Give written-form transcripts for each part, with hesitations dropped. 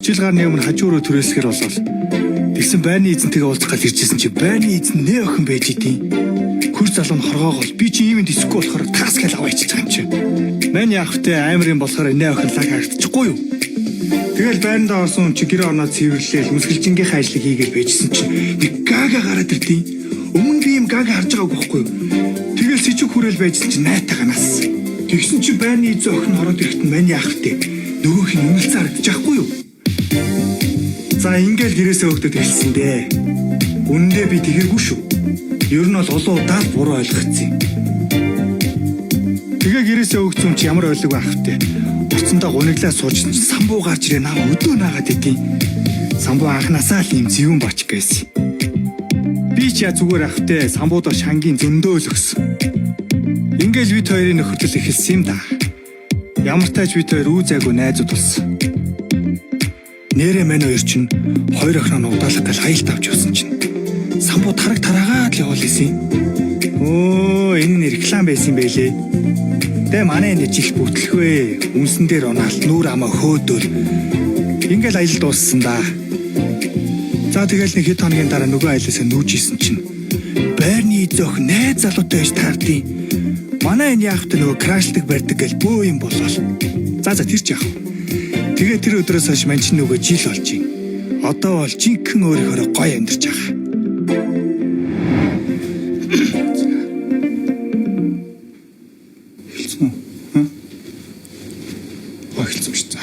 Жил гарны өмнө хажуу руу түрээслэхэр болол. Тэгсэн байрны эзэнтэйгээ уулзах гал иржсэн чи байрны эзэн нэ охин байж идэв. Хөр залуу нь хоргоогоол би чи ийм юм дисэхгүй болохоор тас гэл аваа ичиж байгаа юм чи. Мань яах вэ амар юм болохоор нэ охин лаг харагдчихгүй юу? Тэгэл байрандаа орсон хүн чи гэр орноо цэвэрлээл мүсгэлжингийнхээ ажлыг хийгээл байжсэн чи нэг гага гараад ирдیں۔ Өмнө би юм гага харж байгаагүй байхгүй юу? Тэгэл сэжиг хүрээл байжсэн чи найтайгаа нас. Тэгсэн чи байрны эзэн охин ороод ирэхэд нь мань яах вэ? Нөгөөх нь үнэлцэн харагдчихгүй юу? За ингээл гэрээсээ өгдөд хэлсэн дээ. Үнэндээ би тэгэргүй шүү. Ер нь бол олон удаа л буруу ойлгоцсон юм. Тэгээ гэрээсээ өгцөн чи ямар ойлог байх вэ? Урцандаа гуниглаа сууж самбуу гарч ирээ нам өдөө наагаад идэв. Самбуу анханасаа л юм зэвүүн бач гэсэн. Би ч яа зүгээр ах вэ? Самбуудаа шангийн зөндөө л өгсөн. Ингээл бид хоёрын нөхөрлөл эхэлсэн юм да. Ямар тач бид хоёр үү зайгүй найзууд болсон. Нэрэ мань хоёр чинь хоёр охиноо нугдаалах гал аялт авч явсан чинь самбуу тараг тараагаад л явуул исэн. Өө энэ нь реклам байсан юм байлээ. Тэ манай энэ жил бүтлэхвэ. Үнсэн дээр унаал нүүр амаа хөөдөөл. Ингээл аялал дууссан да. За тэгэл нэг хэд хоногийн дараа нөгөө аялаасаа нүүж исэн чинь байрны зөөх найз залуутай байж таардیں۔ Манай энэ яах вэ нөгөө крашлдаг барьдаг гэл бөө юм болол. За за тэр ч яах вэ? Тэгээ тэр өдрөөс хойш мань чинь нөгөө жил болж байна. Одоо бол жинхэнэ өөрийнхөө гоё амьдарч байгаа. Хэлсэн үү? Хм? Оо хэлсэн шүү. За.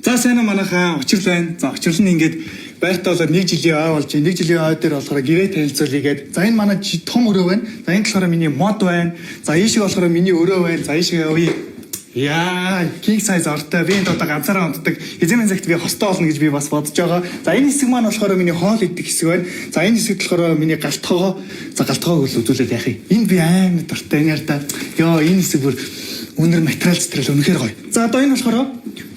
За сайн уу манайхаа учрал байна. За учрал нь ингээд байртаа болоод нэг жилийн ой болж байна. Нэг жилийн ой дээр болохоор гэрээ танилцуулъя гээд. За энэ манай том өрөө байна. За энэ болохоор миний мод байна. За ийшээ болохоор миний өрөө байна. За ийшээ явъя. Яа, king size ортой. Би энд одоо ганцаараа унтдаг. Хизээ цагт би хостой болно гэж би бас бодож байгаа. За энэ хэсэг маань болохоор миний хоол идэх хэсэг байна. За энэ хэсэгт болохоор миний галтгоогоо. За галтгоог л үзүүлээд яах юм. Энд би амар дуртай. Энэ ярда. Йоо, энэ хэсэг бүр үнэр материал зүтрэл үнэхээр гоё. За одоо энэ болохоор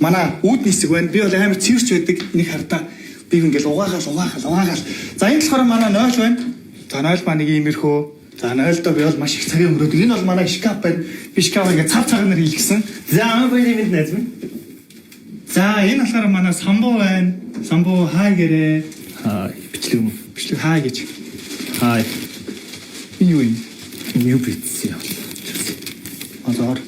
манай үүдний хэсэг байна. Би бол амар цэвэрч байдаг. Энийг хардаа би ингээл угаагаал угаагаал угаагаал. За энэ болохоор манай нойл байна. За нойл маань нэг иймэрхүү. За нойлдоо би бол маш их цагийн өнгөрөөдөг. Энэ бол манай шкаф байна. Би шкаф ингээд цав цагаанаар хийлгэсэн. За амаа баярын мэнд найз минь. За энэ болохоор манай самбуу байна. Самбуу хай гэрээ. Хай, бичлэг юм. Бичлэг хай гэж. Хай. Энэ юу юм? Юу битсэн юм. Азар.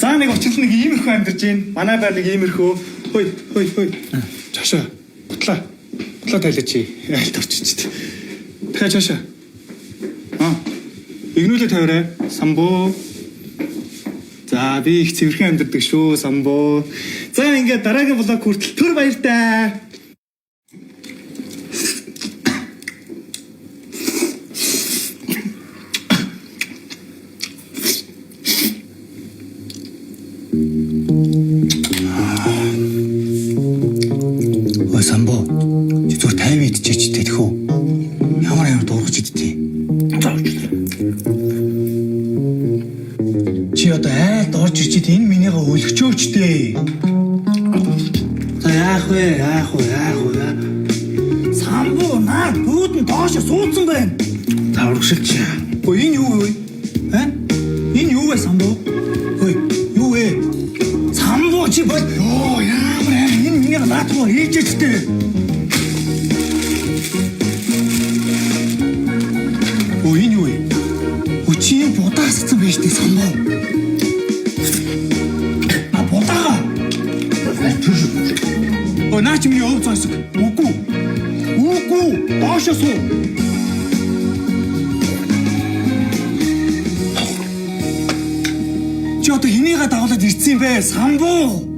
За нэг учрал нэг иймэрхүү амьдарч байна. Манай байр нэг иймэрхүү. Хой хой хой. Чашаа. Гутлаа. Гутлаа тайлаа чи. Айлт орчиж. Дахиад чашаа. Аа. Игнүүлээ тавиарай. Самбуу. За би их цэвэрхэн амьдардаг шүү, самбуу. За ингээд дараагийн блог хүртэл түр баяртай. Ой самбуу. Чи зүгээр 50 идчихэж тэтгэх үү? Ямар ямар дургаж идтий. За уучлаарай. Чи одоо айлд орж ирчээд энэ минийга өлгчөөч дээ. За яах вэ? Яах вэ? Яах вэ? Самбуу наад бүүд нь доош суудсан байна. За урагшилч. Ой энэ юу вэ? Аа? Энэ юу вэ самбуу? Ой юу вэ? Самбуу чи бол ёо ямар аим энэ минийга наад руу хийжээч дээ. Ой энэ юу вэ? Ой чи юм будаа асцсан байж тээ самбуу. А будаага. Ой наа чи миний өв зойсог. Үгүй. Үгүй. Доошоо суу. Чи одоо хэнийгээ дагуулад ирсэн юм бэ? Самбуу.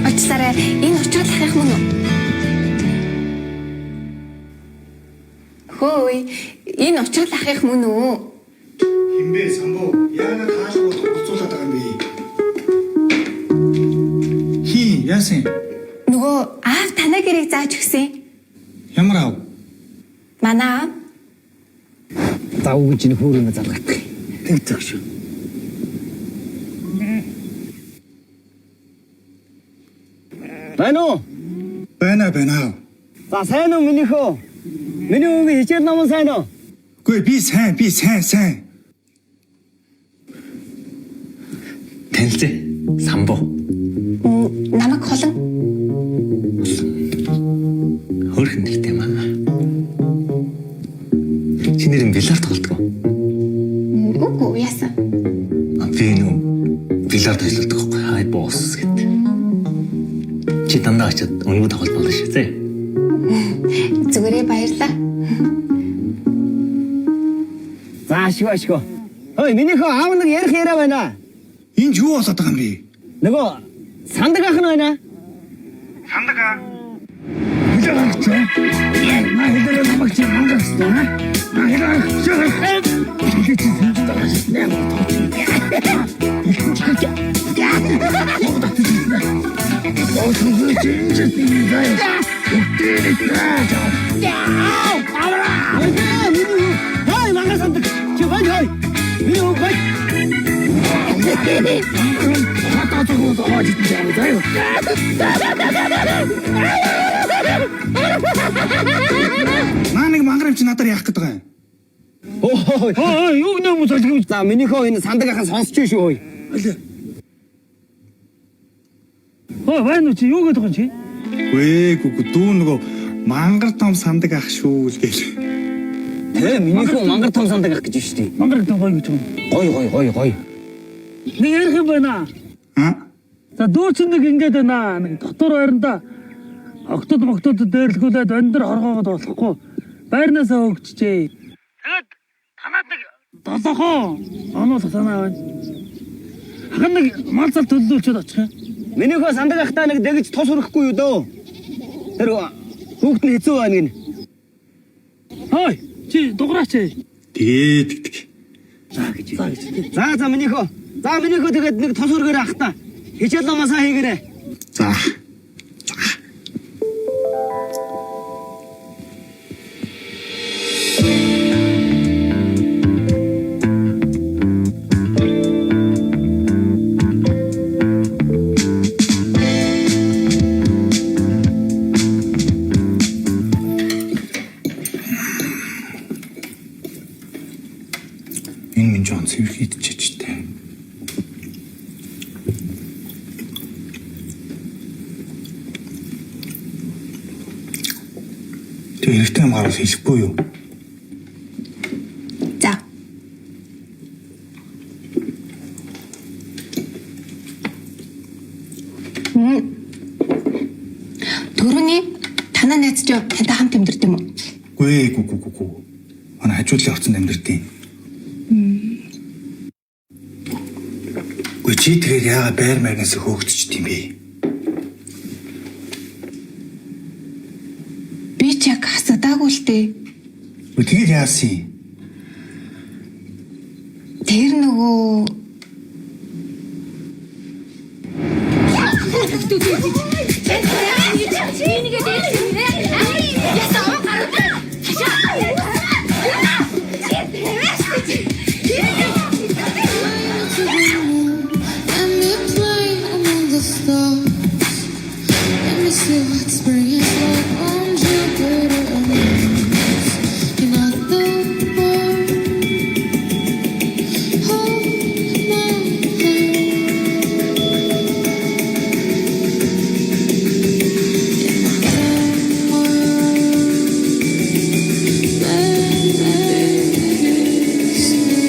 Уучлаарай. Энэ учрал ахих мөн үү? Хөөе, энэ учрал ахих мөн үү? Хинбэ самбуу? Яагаад хаалгууд Яасан юм? Нөгөө аав танай гэрийг зааж өгсөн. Ямар аав? Манай аав. За үгүй чинь хөөр юм залгах. Тэг тэг шүү. Байна уу? Байна байна аав. За сайн уу минийхөө? Миний өвгийн хичээл номон сайн уу? Үгүй би сайн, би сайн, сайн. Танилцээ. Самбуу. Намайг холон. Хөөрхөн нэртэй юм аа. Чи нэр нь бильярд тоглодог уу? Үгүй яасан. А, би нүү бильярд ажилладаг байхгүй. Хай босс гэдэг. Чи дандаа очиад өнгө тоглож болно шүү зэ. Зүгээрээ баярлаа. За ашгүй ашгүй. Хөөе минийхөө аав нэг ярих яриа байна. Энд юу болоод байгаа юм бэ? Нөгөө сандаг ах нь байна. Хөөе мангар сандаг. Чи бай хөөе. Миний өвг бай. Наа нэг мангар юм чи надаар яах гээд байгаа юм? Өө Хөө юу гэнэ юм залгив. За минийхөө энэ сандаг ах нь сонсч шүү хөөе. Хөө байна уу чи юу гэдэг юм чи? Үгүй гү дүү нөгөө мангар том сандаг ах шүү л гээл. Тэ минийхөө мангар том сандаг ах гэж шүү дээ. Мангар гэдэг гоё гэж юм. Гой гой гой гой. Нэг ярих юм байна. Аа? За дүү чинь нэг ингэж байна. Нэг дотор байранда октод моктод дээрлгүүлээд өндөр хоргоогод болохгүй. Байрнаасаа хөгжчихээ. Тэгээд танаад нэг долохон онуулах санаа байна. Хахан нэг мал зал төллүүлчихэд очих юм. Минийхөө сандаг ахтаа нэг дэгж тос өрөхгүй юу дөө. Тэр хүүхэд нь хэцүү байна гин. Хой чи дуграач. Тэгээд тэгдэг. За гэж. За гэж. За за минийхөө. За минийхөө тэгээд нэг тос өргөөр ах та. Хичээл номоо сайн хийгээрэй. За. Энэ минь жоон цэвэрхий идчихэжтэй. Тэр эрэгтэй юм гарвал хэлэхгүй юу? За. Төрөний танаа найз чинь тантай хамт амьдард юм уу? Үгүй гү гү гү гү. Манай хажуудлын хувцанд амьдэрдэг. Үгүй чи тэгэхээр яагаад байр маяраас хөөгдчихдөг юм бэ? Би ч яг хасагдаагүй л дээ. Үгүй тэгээд яасан юм? Тэр нөгөө Let me play among the stars. Let me see what spring is like on Jupiter and Mars. In other words, hold my hand. In other words, baby, kiss me.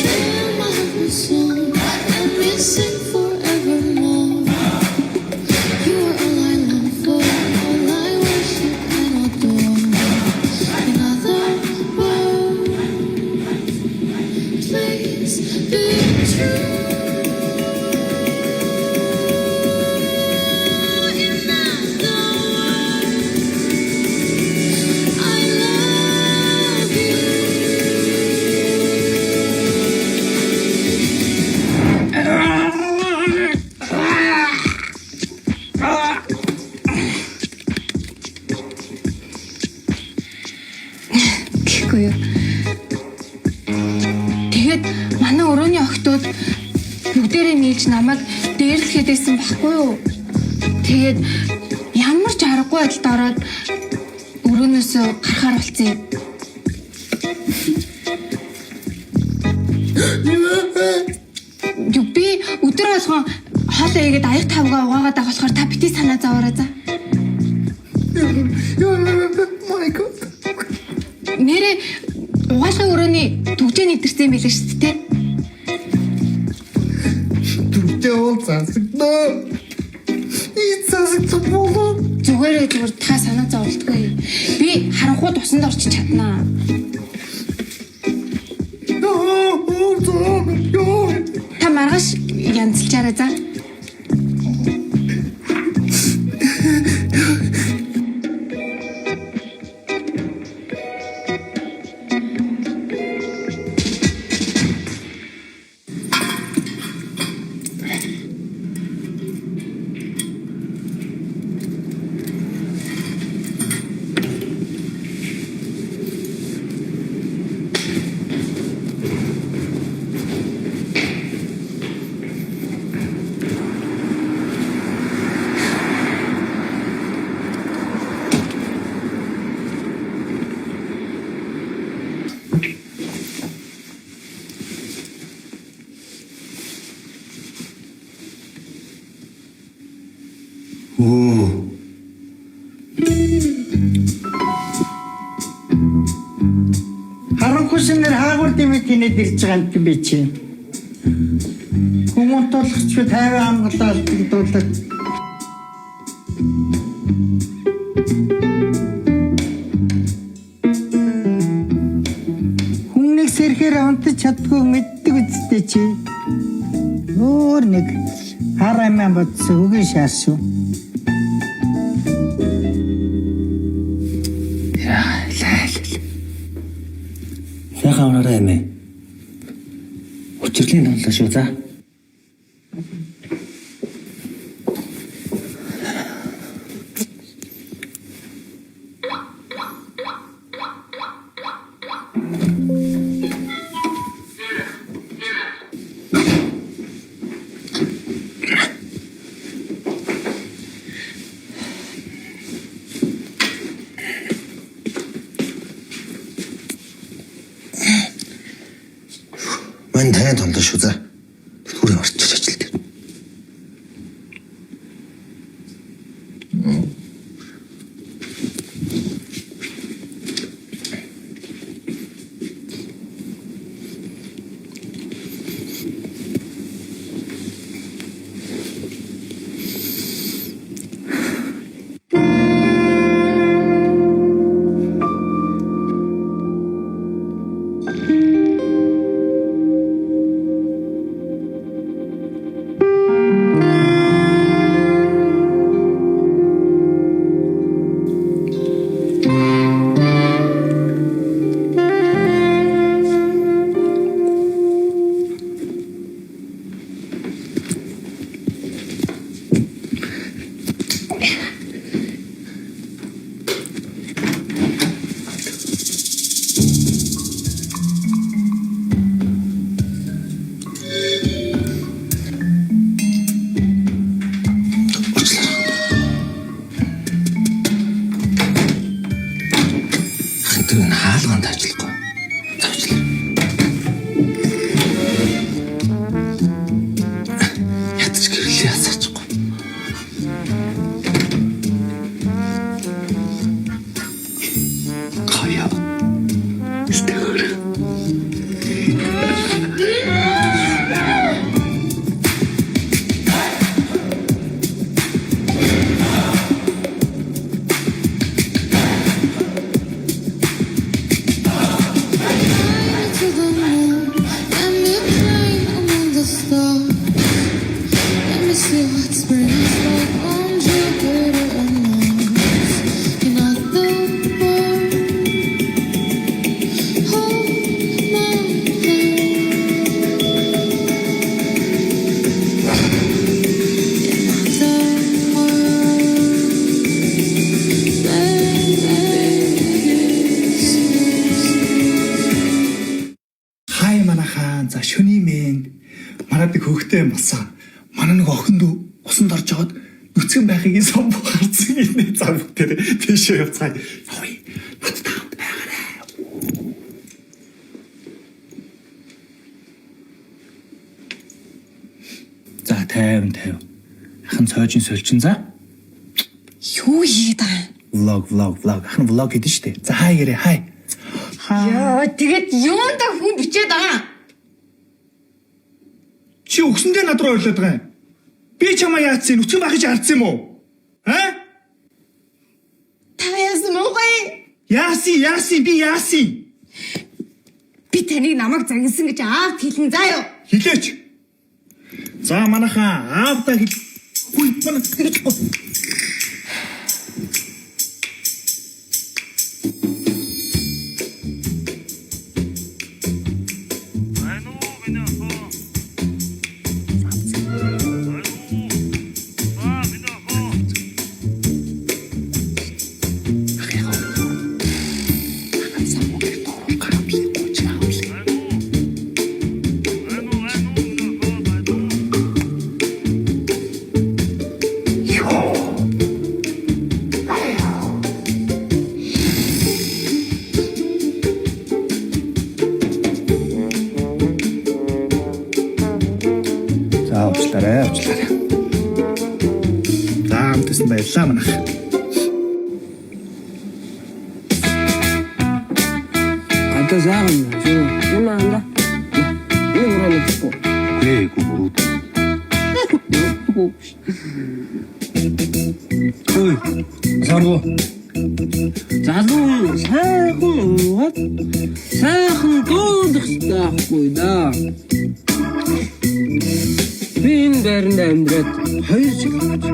Fill my heart with song. Let me sing forevermore. You are all I long for, all I worship and adore. In other words, please be true. In other words, I love you. Манай өрөөний охтууд бүгдээрээ нийлж намайг дээрлэхэд байсан байхгүй юу? Тэгээд ямар ч аргагүй байдалд ороод өрөөнөөс гарахаар болсон юм. Юу би өдөр болгон хоолоо игээд аяг тавгаа угаагаад байгаа болохоор та бити санаа зовоорой за. My God. Нэрээ угаалгын өрөөний түгжээ нэдэрсэн юм билээ шүү дээ. Түгжээ бол засагнаа. И засагсан болов. Зүгээрээ зүгээр та санаа зовлтгүй. Би харанхуй тусанд орчиж чаднаа. Та маргааш янзалчаарай за. Өө. Харанхуй шинээр хаагур дэмий тэнэд ирж байгаа юм би чи. Хүмүүн тулахч би тайван амгалаа алдагдуулаад. Хүн нэг сэрхээр унтаж чаддгүй мэддэг үсттэй чи. Өөр нэг хар амиа бодсон үгүй шааршив. Яа, лай лай. Сайхан унаарай эмээ. Учирлын тонлоо шүү за. Мань таны тонлоо шүү за. Түлхүүрээ орчиж ажил дээр. Хай манайхаа. За шөний мэнд. Манайд нэг хөөхтэй юм болсон. Манай нэг охин дүү усанд орж жоод нүцгэн байхыг самбуу харсан гинэ. За бүгдээ тийшээ явцгаая. Явъя. Надтай хамт байгаарай. За 50 50. Ахан цоожин сольчин за. Юу хийгээд байгаа юм? Vlog vlog vlog. Ахан vlog хийдэж штэ. За хай гэрээ хай. Яа, тэгээд юундаа хүн бичээд байгаа юм? Чи өгсөндөө над руу ойрлоод байгаа юм. Би чамаа яатсан нүцгэн байхыг чи харсан юм уу? Аа? Та яасан муугай? Яасан яасан би яасан? Би таныг намайг загинсан гэж аавд хэлнэ заа юу? Хилээч. За манайхаа аавдаа хил. Үгүй манай тэгж гоо. Байна уу миний охин? Байна уу? Аа миний охин. Байна уу? Байна уу миний охин? Байна уу? За уучлаарай уучлаарай. За амтсан баярлалаа манайх. Одоо сайхан шүү. Юм анда. Энэ буруу мэдхгүй. Үгүй буруу. Ой. Самбуу. Залуу сайхан уугаад сайхан дуудах хэрэгтэй байхгүй да. Би энэ байранд амьдраад 2 жил болж.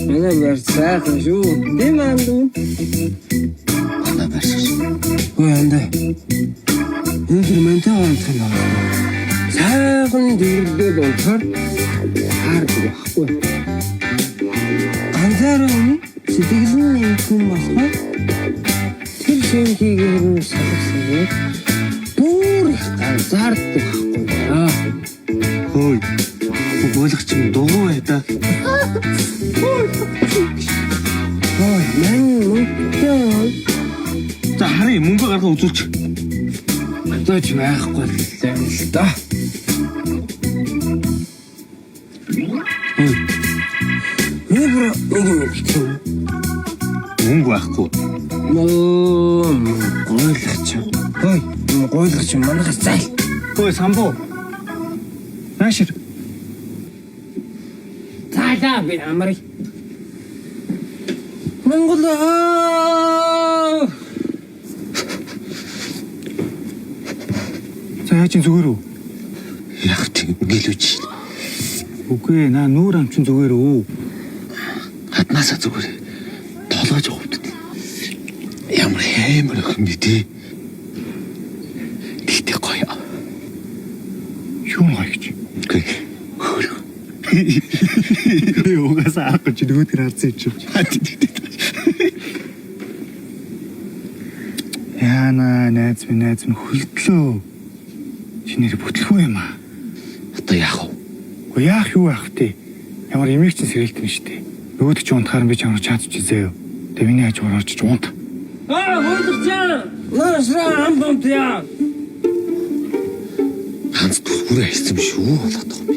Манай байр сайхан шүү. Тийм анд уу? Манай байр шиш. Ой анда. Өнөөдөр мантай унтах юм байна. Сайхан дэргэдэл унтахаар хаардаг байхгүй. Ганцаараа үнэ сэтгэл нь нэмхэн болохоор тэр шимхийгээр нь салгасан бүр их ганцаарддаг байхгүй. Аа. Хөөе. Ойлгох чинь дугуй бай да. Ой, мань мөнгөтэй За харъя мөнгө гаргаа үзүүлч. одоо ч байхгүй л юм л да. Ой. Би бүр нэг юм хэлчих. Мөнгө байхгүй. Нөө гуйлах чи. Ой, гуйлах чи манайхаас зайл. Ой самбуу. Наашир. Заалаа би амрыг. Монгол аа! За яаж ин зүгээр үү? Яг чи гэлүүч. Үгүй ээ наа нүүр амчин зүгээр үү? Хаднаасаа зүгээр толгойж хувтд. Ямар хэмэр охин би тий. Тэгтээ гоё. Юу гоё гэж. Үгүй. Хөрөг. Би угаасаа аргагүй чи нөгөөд нь харсан юм чи. Яна найз минь найз минь хөлдлөө. Чи нэр бүтлгүй юм аа. Одоо яах вэ? Гэхдээ яах юу яах вэ? Ямар эмийг чинь сэрэлтэн штэ. Нөгөөд чи унтахаар би чамруу чаадчих заяа. Тэг миний хажуугаар орж унт. Аа, гуйлах чи. Наашра ам бомтя. Ганц түлхүүрээ хайсан биш үү болоод байгаа юм бэ?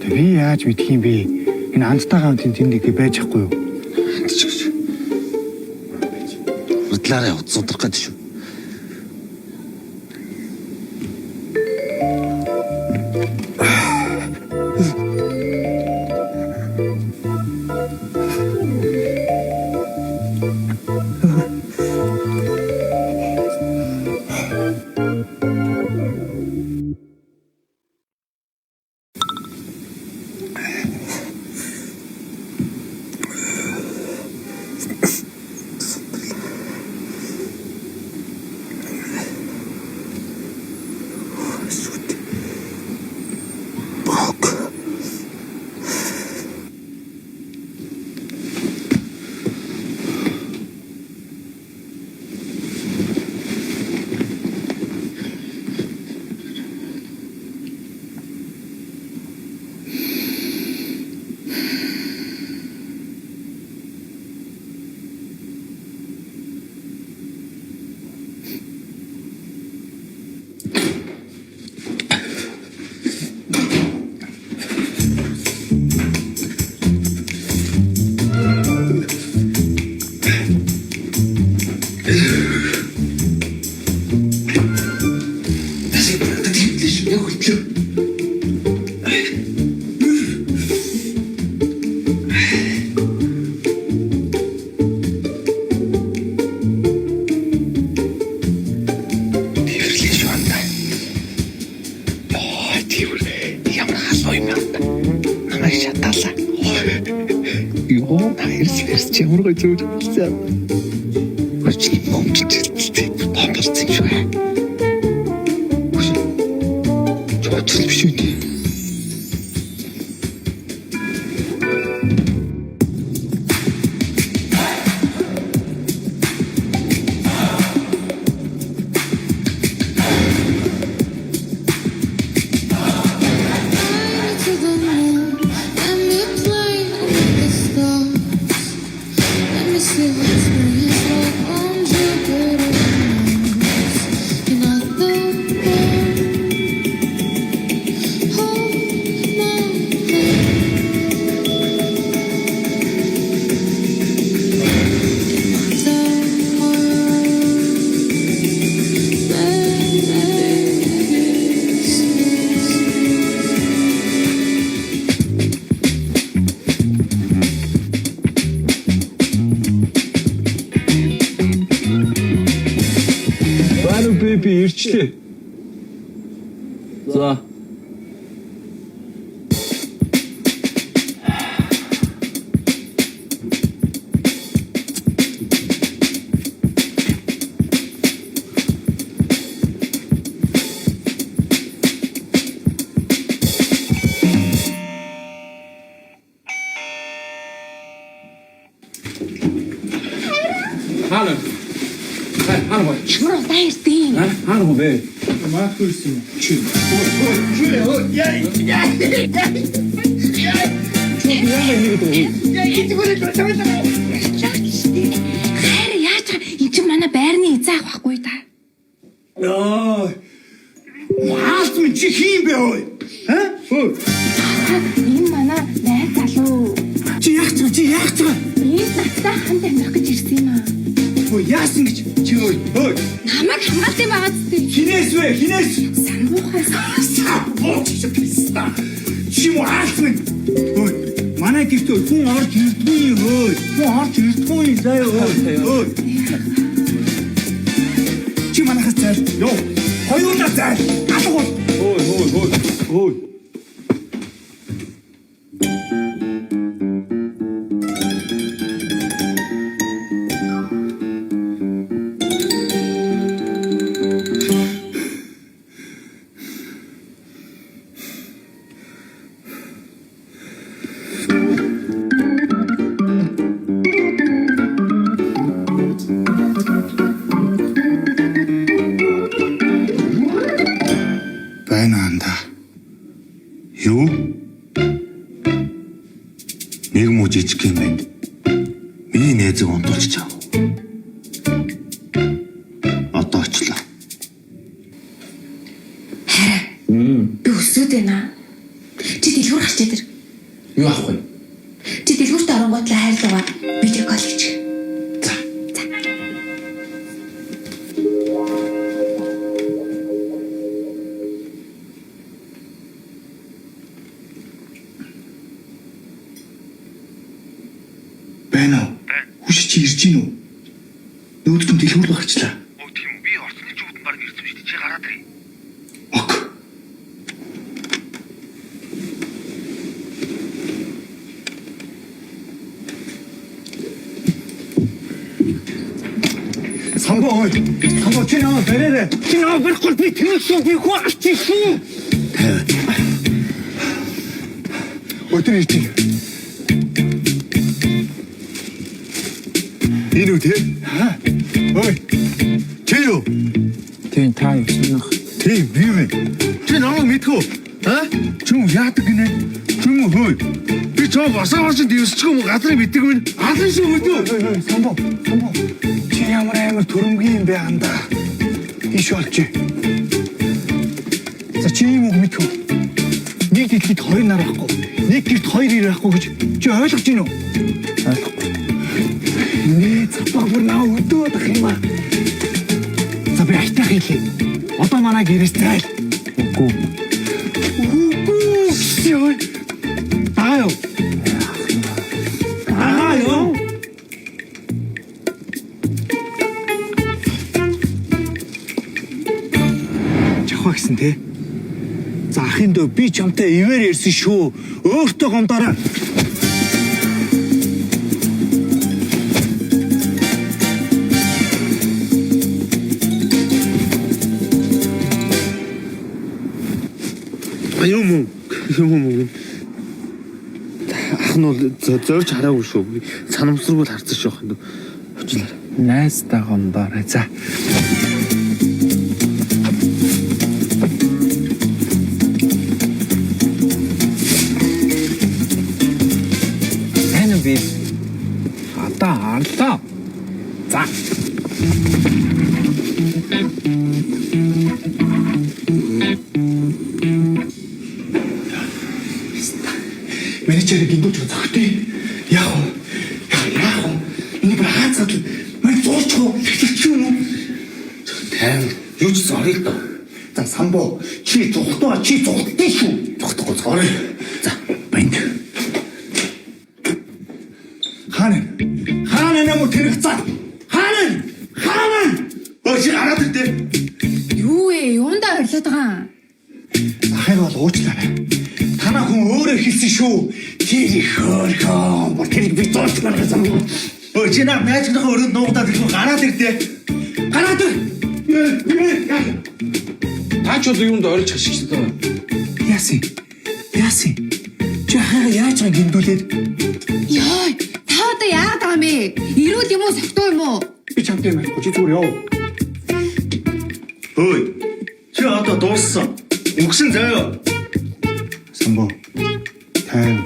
Тэг би яаж мэдх юм бэ? Энэ андтайгаа хамт тэнд нэг байж ахгүй юу? Анд ч гэж. Урдлаараа яваад судрах гэдэг шүү. Яг хөтлөө. Тэрвэрлээ шүү анда. Йоо, тэрвэр ямар халуун юм бэ? Намайг шатаалаа. Йоо, хайрс хэрс чи ямар гоё зүүж болсон. Хүчний бомжиж том болсон юм шиг. Хүч. Чоцл биш үү? Fly me to the moon. Let me play among the stars. Let me see what spring is like on Jupiter and Mars. In other words, hold my hand. In other words, baby, kiss me. Байна уу беби ирчлээ. За. Хаана? Хаана бай? Ямар удаан ирдیں۔ Хаана бэ? Маахгүй ирсэн юм. Чи. Хайр яаж байгаа? Энд чинь манай байрны эзэн ах байхгүй та. Яа. Маалт минь чи хин бэ ой? Ха? Ой. Энэ манай найз залуу. Чи яах вэ? Чи яах вэ? Энд надтай хамт амьдрах гэж ирсэн юм аа. Ой, яасан гэж чи ой. Ой, Намайг хамгаалт юм байгаа зү. хинээс вэ? Хинээс? Самбуухаас. Самбууч гэж писта. Чи маалт минь. Ой, манай гэрт ой, хүн орж ирдгүй юм ой. Хүн орж ирдгүй юм заяа ой. Ой. Чи манайхаас зайл. Йоо. Хоёулаа зайл. Алга бол. Ой, ой, ой. Ой. Байна анда. Юу? Нэг муу жижиг юм байна. Миний найзыг унтуулчих чам. Одоо очлоо. Би өсөөд байна. Чи дэлгүүр гарч ир. Юу авах вэ? Чи дэлгүүрт оронгуутлаа хайрлуугаа видео кол хийчих. За. За. Байна уу? Хүш чи ирж гин үү? Нүүдэлтэн дэлгүүр рүү гарчлаа. Өө тийм үү. Би орцны чүүд баг ирсэн шүү дээ. Чи гараад ирээ. Ок. Самбоо ой. Самбоо чи намайг бариарай. Чи намайг барихгүй би тэр шүү. Би хүн алчих шүү. Өдөр ирж байна. Энэ үү те? Ой. Чи юу? Тийм та юу сонирх. Тийм би юм. Чи намайг мэдхүү? А? Чи юм яадаг гинэ? Чи юм хөөе? Би чам басаа гарч дэвсчих юм газрын мэддэг минь. Алан шүү мэдүү. Ой ой самбоо. Самбоо. Чи ямар амар төрөмгий юм бэ андаа. Иш олч. За чи юм үг мэдхүү? Нэг дэлхийд хоёр нар байхгүй. Нэг гэрт хоёр ир байхгүй гэж чи ойлгож гин үү? Ойлгохгүй. Нээ цапаа бүр наа өдөөд ах юм аа. За би айтаа хийлээ. Одоо манай гэрээс зайл. Үгүй. Йоо. Дагаа юу? Дагаа юу? Жахва гэсэн те. За ахын дөө би чамтай ивэр ярьсан шүү. Өөртөө гомдоорой. Юм уу? Юм уу? Ах нь бол зорж хараагүй шүү. Санамсаргүй л харсан шүү ах нь. Уучлаарай. Найздаа гомдоорой. За. Сайн уу би? Одоо орлоо. За. Менежерийг гиндүүлж зөгтэй. Яах вэ? Яах вэ? Энийг бүр хаацаад л мань зурч уу? Хэлчих юм уу? Тайван юу ч зоръё л доо. За самбо чи зүхтаа чи зүхтээ шүү. Тогтохгүй зоръё. За, Банд. Хаана? Хаана нэмүү тэрэг цаа? Хаана? Хаана? Өө чи гараад ирдэ. Юу вэ? Юундаа орилоод байгаа юм? Ахыг бол уучлаарай. Танаа хүн өөрөө хэлсэн шүү. Тэр их хөөрхөн. Бүр тэрийг би зурч гаргасан. Өө чи наа найзныхаа өрөөнд нуугдаад ирэх гараад ирдэ. Гараад ир. Та ч одоо юунд орж хашигчлаа даа. Яасан? Яасан? Чи ахыгаа яаж байгаа гиндүүлээд? Йой, та одоо яагаад байгаа юм бэ? Ирүүл юм уу, согтуу юм уу? Би чамтай юм ярихгүй. Чи зүгээр яв. Хөөе. Чи одоо дууссан. Үгсэн заяа. Самбо. 50.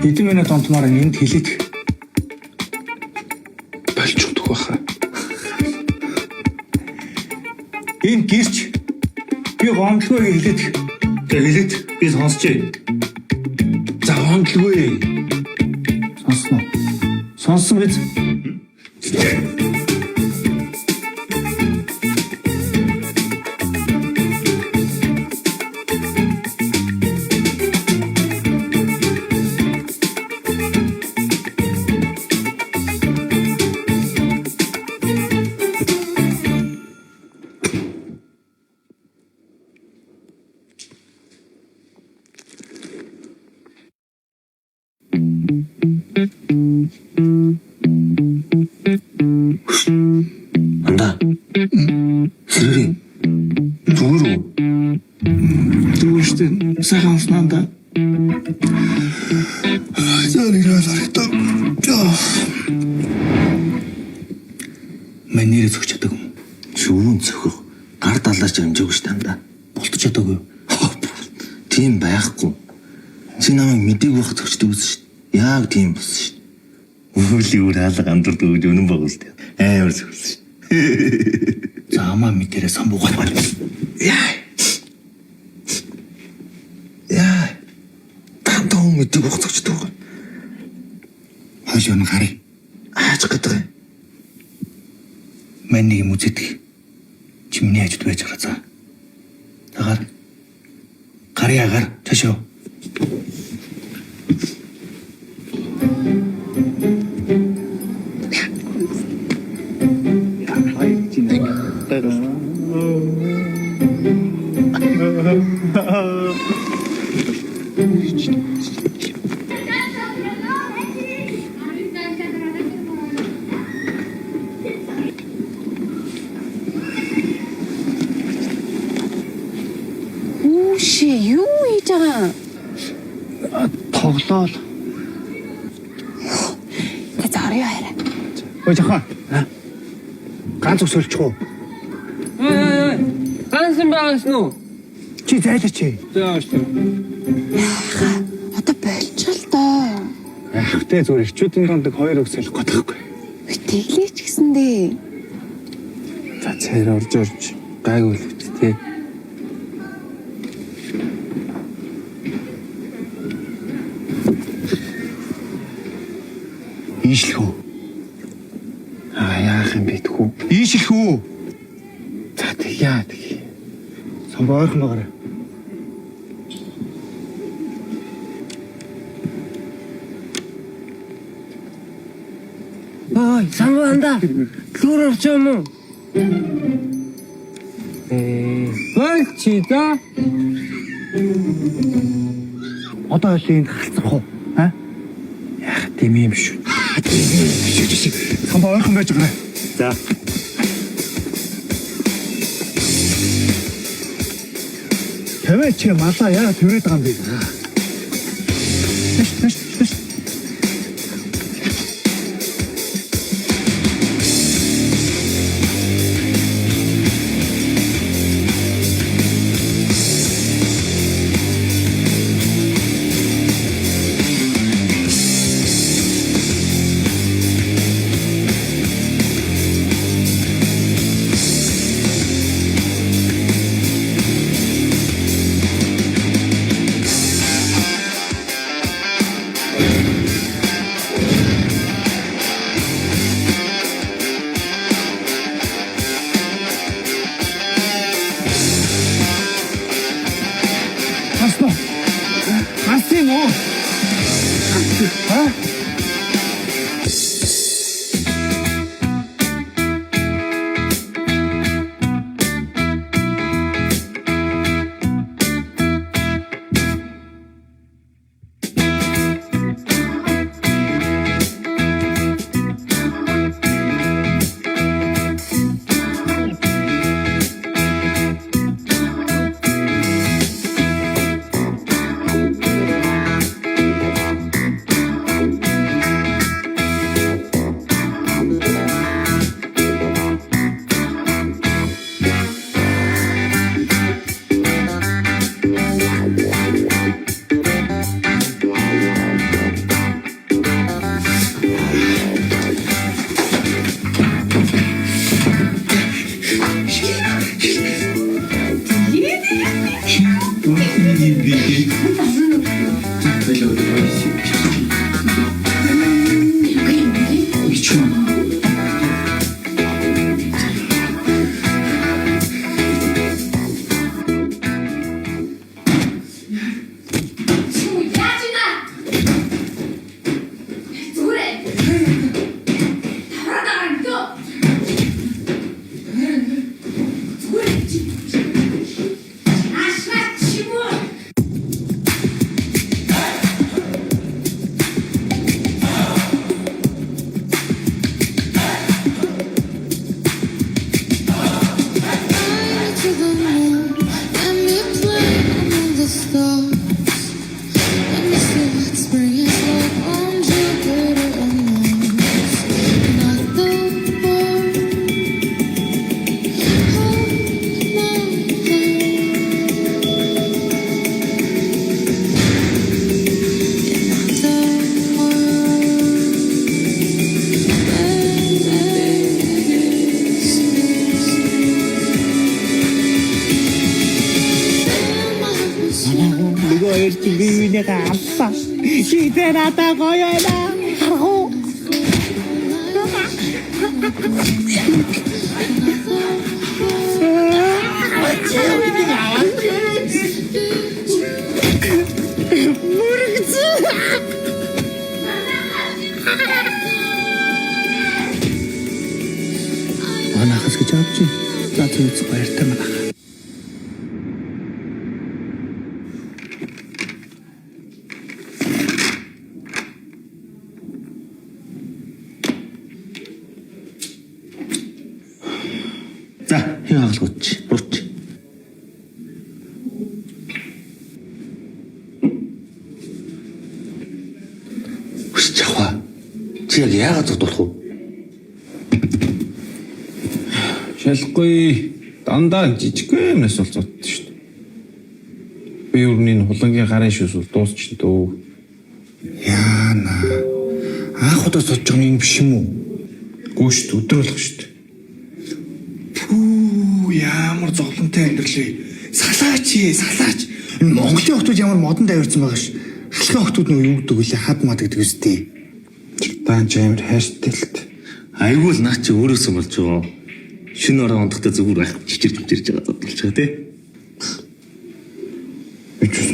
Хэдэн минут онтмоор энд хэлээд. Болж өгдөх байхаа. Энэ гэрч би гомдлгүй хэлээд. Тэг хэлээд би сонсчээ. За гомдлгүй. Сонсно. Сонсон биз? Анда. Сэрэрээ. Зүгээр үү? Зүгээр шүү дээ. Сайхан унснаа да. За нэг харагдав. Мань нэрээ зөгч чадаагүй юм. Шүүн цохих. Гар далаач амжаагүй шүү дээ анда. Болтож чадаагүй юу? Тийм байхгүй. Чи намайг мдэггүй байх зөгчдөг үс шүү дээ. Яг тийм болсон шүү дээ. Үлийн үр хаалга амдэрдэг гэж үнэн баг үл дээ. Амар зөгсөн шүү дээ. За амаа мэдэрээ самбуугаад байна. Яа. Яа. Тантаа хүн мдэггүй байх зөгчдөг. Хойш юу харъя. Ааж гэдэг юм. Мань нэг юм үзэдэг. Чи миний хажууд байж байгаа за. Тагаар. Гарья гар. Цаашаа. Үүшээ, юу хийж байгаа юм? Тоглоол. Тэ зорио хараа. Ой жахаа. Ганц ус сольчих уу? Гансан байгаас нь. Чи зайлаач. За шүү. Одоо болчихл доо. Яах вэ зүгээр ирчүүдийн донд нэг хоёр ус солих гэдэг байхгүй. Тэглээч гэсэндээ. За цаар орж орж гайгүй л үт тий. Ийшлэх үү? Аа яах юм бэ тэхүү. Ийшлэх үү? За тэгье тэгье. Самбуу ойрхон байгаарай. Ой, самбуу анда. Лүр орч юм уу? Болчи да. Одоо хойлоо энд халцах уу? А? Яах тийм юм шүү. Тийм юм шүү. Самбуу ойрхон байж байгаарай. За. Тавиа чи малаа яа тэрээд байгаа юм бэ? Тэш тэш тэш. Гарсан уу? Гарсан юм уу? А? Яаж ийна? Зүгээрээ. Тавраад байгаа юм дөө. Зүгээрээ чи. Ашгаа чи юм уу? Fly me to the moon, let me play among the stars. Let me see what spring is like on Jupiter and Mars. In other words, hold my hand. In other words, baby, kiss me. Нөгөө хоёр чи бие биенийхээ авсан. Чи тэ надаа гоё байна. Харах уу? Манайхас гэж авч. За зүг баяртай манайх. За, хин хагалгууч. Бурч. Хүсэж авах. Чи яг яагаад зодуулах вэ? Шалахгүй дандаа жижиг юмнаас бол зоддоо шүү дээ. Би ер нь энэ хулангийн гарын шүүс бол дуусч дөө. Яана. Анх удаа содж байгаа юм биш юм уу? Гүү шүү дээ, өдөр болох шүү дээ. Пүү, ямар зовлонтой амьдрал вэ? Салаач ээ, салаач. Энэ Монголын охтууд ямар модон давирцсан байгаа ш. Халахын охтууд нөө юу гэдэг вүлээ хад мад гэдэг үстэй. Даан ч амар хайртай л дээ. Айгүй л наа чи өөрөөсөө болж байгаа. Шинэ орон ондохтой зүгээр байх чичирч чичирч байгаа зодуулж байгаа тий.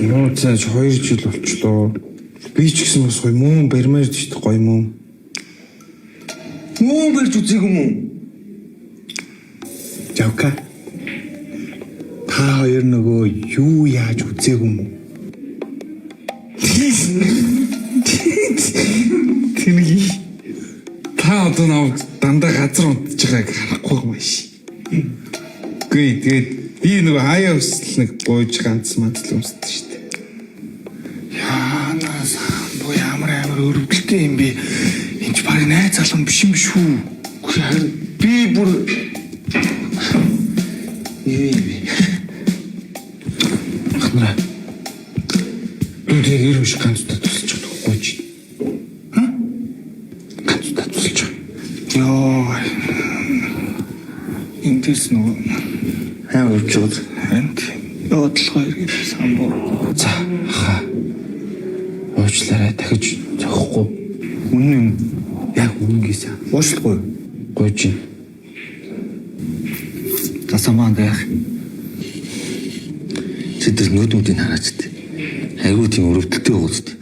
Нуу цааш 2 жил болчлоо. Би ч гэсэн бас гоё мөн барьмаар ч гоё мөн. Мөн барьж үзег юм уу? Жавка. Та хоёр нөгөө юу яаж үзээгүй юм уу? Тэнэг. Та одоо намайг дандаа газар унтж байгааг харахгүй юм биш. Үгүй тэгээд би нөгөө хаяа өсөл нэг гуйж ганц манц л өмсдөг шүү дээ. Яанаас бо ямар амар өрөвдөлтэй юм бэ? Энд ч барыг найз залуу биш юм шүү. Үгүй харин би бүр юу юм бэ? Ахнараа. Дүү тэгээд ер биш ганц удаа тусалж чадахгүй чи. Ха? Ганц удаа тусалж. Йоо. Эндээс нөгөө Амар өвч байгаа. энд явуулгаа иргээд самбуу. За ха. Уучлаарай дахиж зохихгүй. Үнэн юм. Яг үнэнгээсээ Уучлахгүй. гуйж байна. За самаанд яах. Чи тэр нүд нүдийг хараач тээ. Айгуу тийм өрөвдөлтэй байгаа зү.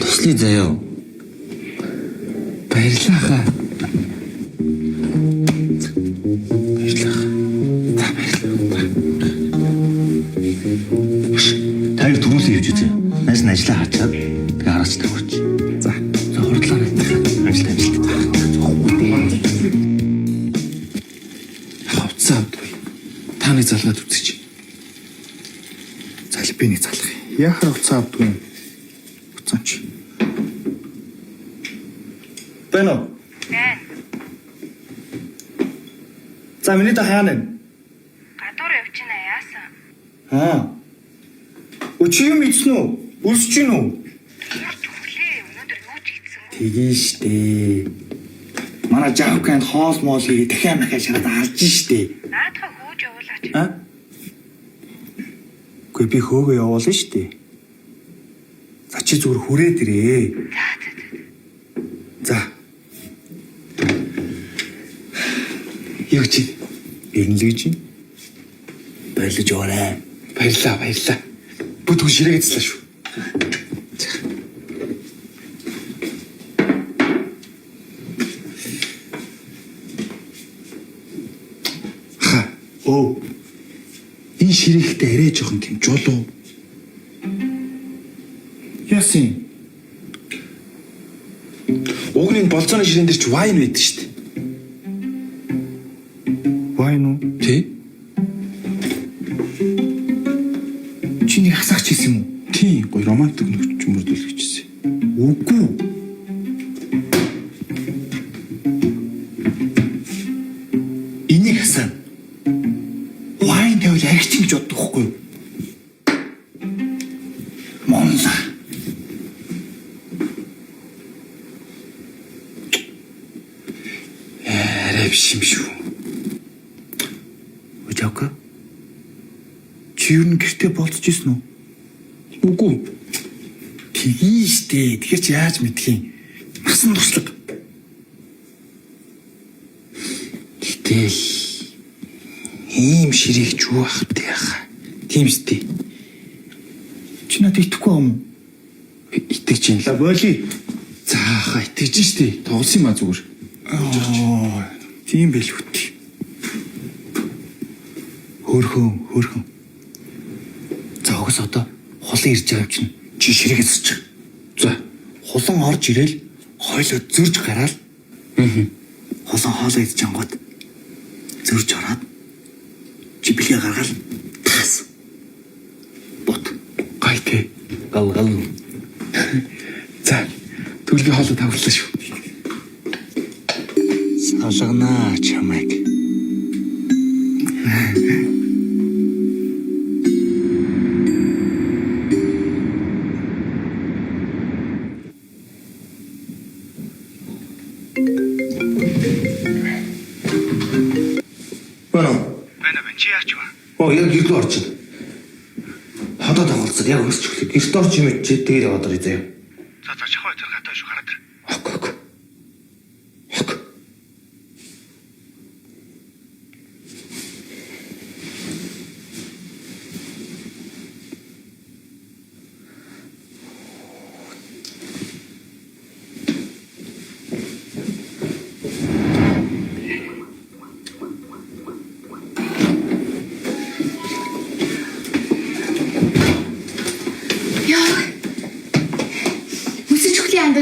Туслая заяа. Баярлалаа хаа. Баярлалаа. За баярлалаа. Та хоёр түрүүлээ явж үзье. Найс нь ажиллаа хачаад тэгээ хараач тавьчих. За. За хурдлаарай. Амжилт амжилт. Хавцаа авдгүй. Та нэг залгаад үзээч. Зал би нэг залах. Яхаар уцаа авдгүй юм. Уцаач. Байна уу? Байна. За миний та хаана вэ? Гадуур явчихна яасан? Аа. Өө чи юм идсэн үү? Өлсөж гин үү? Ямар түглээ өнөөдөр юу ч идсэнгүй. Тэгин штэ. Манай Жавканд хоол моол хийгээ дахиад махаа шараад алж штэ. Наадхаа хөөж явуулаач. А? Үгүй би хөөгөө явуулна штэ. За чи зүгээр хүрээд ирээ. За за за. За. Юу чи? Ирнэ л гэж юм. Баярлаж яваарай. Баярлалаа, баярлалаа. Бүт хүн ширээгээ цэцлээ шүү. За. Ха, Өө. энэ ширээхтэй арай жоохон тийм жулуу. Яасан? Уг нь энэ болцооны ширээн дээр чи вайн байдаг шүү дээ. Вайн уу? Тий? Чи нэг хасаач хийсэн юм уу? Тий, гоё романтик нөхч мөрдөлгөчсөн. Үгүй. Энийг хасаа. Вайн тавил архичин гэж боддог хгүй юу? Монла. Арай биш юм шүү. Өжөөкө. Чи юу н гэртээ болцож исэн үү? Үгүй. Тэгин штэ. Тэгэхээр чи яаж мэдх юм? Насан туршлага. Гэтэл ийм ширээг ч юу ах вэ яха. Тийм үстэй. Чи надад итгэхгүй юм уу? Итгэж юм л. боли. За хаа итгэж штэ. Тоглосон юм а зүгээр. Аа, тийм байл үт. Хөөхөн, хөөхөн. За өгс одоо хулан ирж байгаа юм чинь чи ширээгээ цэцчих. За. Хулан орж ирээл хойлоо зөрж гараал. Аа. Хулан хоолоо идэж ангууд зөрж ороод чи бэлгээ гаргаал тас. Бот. Гай те. Гал гал. За. Төлгийн хоолой таварлаа шүү. Салганаа чамайг. Байна. Байна байна чи яач вэ? Оо яг гэрдүү орчих. Ходоо тоглолцоод яг өсч өглөө. Гэрт орч юм чи тэгээд яваад орё заяа. За за чахаа тэр гадаа шүү гараад ир. Ок ок. Ок.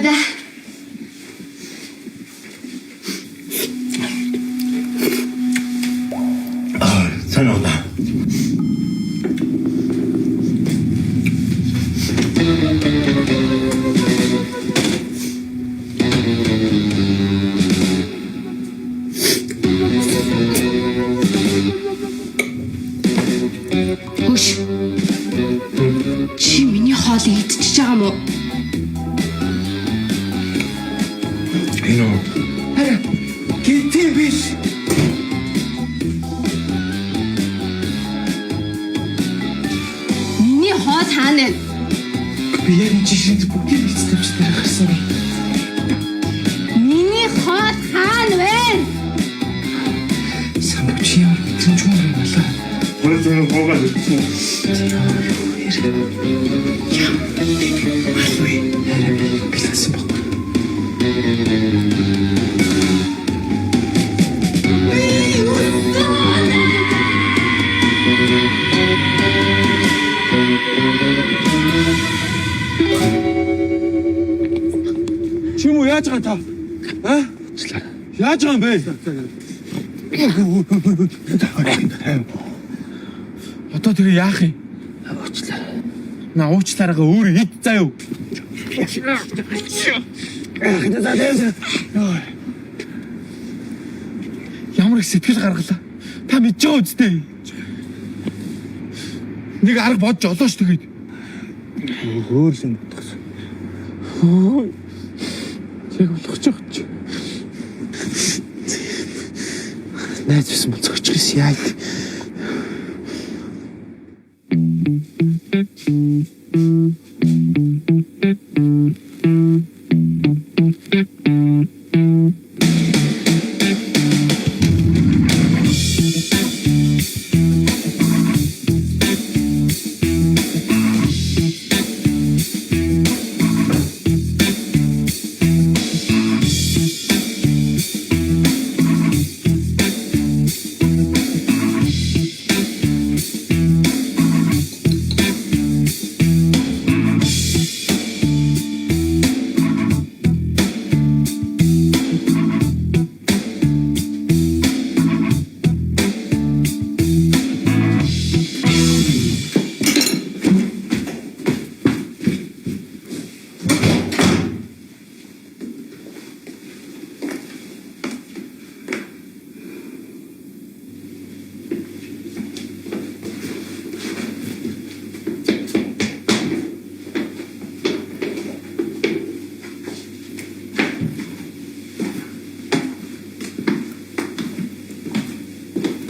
да. Сайн уу да. Хөш. Чи миний хоолыг идчихэж байгаа юм уу? Энэ үү? Гинтийн биш. Миний хоол хаана вэ? Би яг энэ жишээнд бүгдийг бэлдсэн тавьж дээр гарсан би. Миний хоол хаана вэ? Самбуу чи ямар мэдрэмж юм бэ малаа. Гурав зураг буугаад ирсэн. Арай бэлдсэн байхгүй. Чи юм уу яаж байгаа та? А? Яаж байгаа юм бэ? Одоо тэр яах юм? Уучлаарай. На уучлаарайгаа өөрөө ид заа юу. Ямар их сэтгэл гаргалаа. Та мэдж байгаа үсттэй. Нэг арга бодж олоо ш тэгээд. Өөр л юм бодох. Яг болох ч байгаа чи. Найз байсан бол зөгчих юм яа.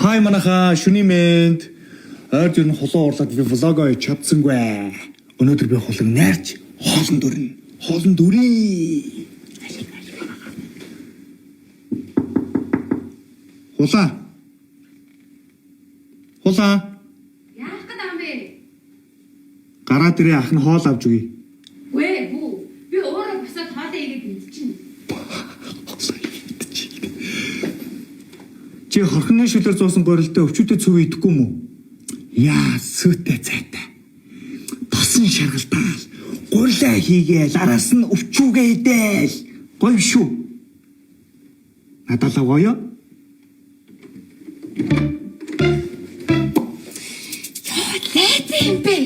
Хай манайхаа шүний мэнд. Ойр ер нь хулан уурлаад би влогоо чадсангүй. Өнөөдөр би хулан найрч хоолнд өрнө. Хоолнд өрье. Хулаа. Хулаа. Яах гээд байгаа юм бэ? Гараад ирээ ах нь хоол авч өгье. Үгүй бүү. Би өөрөө босоод хоолоо игээд идчихнэ. Чи хорхны шүлээр зуусан горилтой өвчүүтэй цөв идэхгүй юм уу? Яа, сүйтэй цайтай. Тосон шаргалдаал. Гурилаа хийгээл араас нь өвчүүгээ идээл. Гоё шүү. Надад л гоё. Лайзан юм бэ?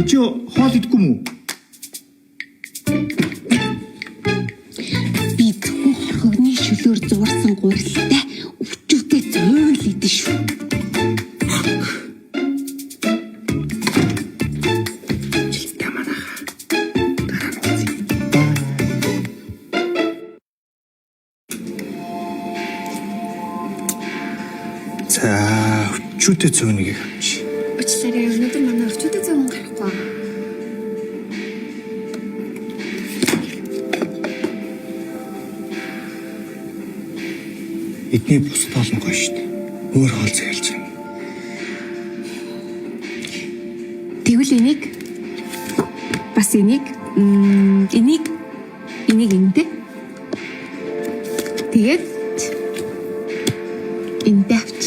Чи хоол идэхгүй юм уу? Би зөвхөн хорхогны шөлөөр зуурсан гурилтай өвчүүтэй зөөл идэн шүү. Жилтэй манайхаа. Дараа нь уулзъя. За, өвчүүтэй цөв нэг авчи. Уучлаарай, өнөөдөр манай өвчүүтэй зөөн гарахгүй. Эдний бусад хоол нь гоё шүү дээ. Өөр хоол захиалж юм. Тэгвэл энийг бас энийг энийг энийг энтэй. Тэгээд энтэй авч.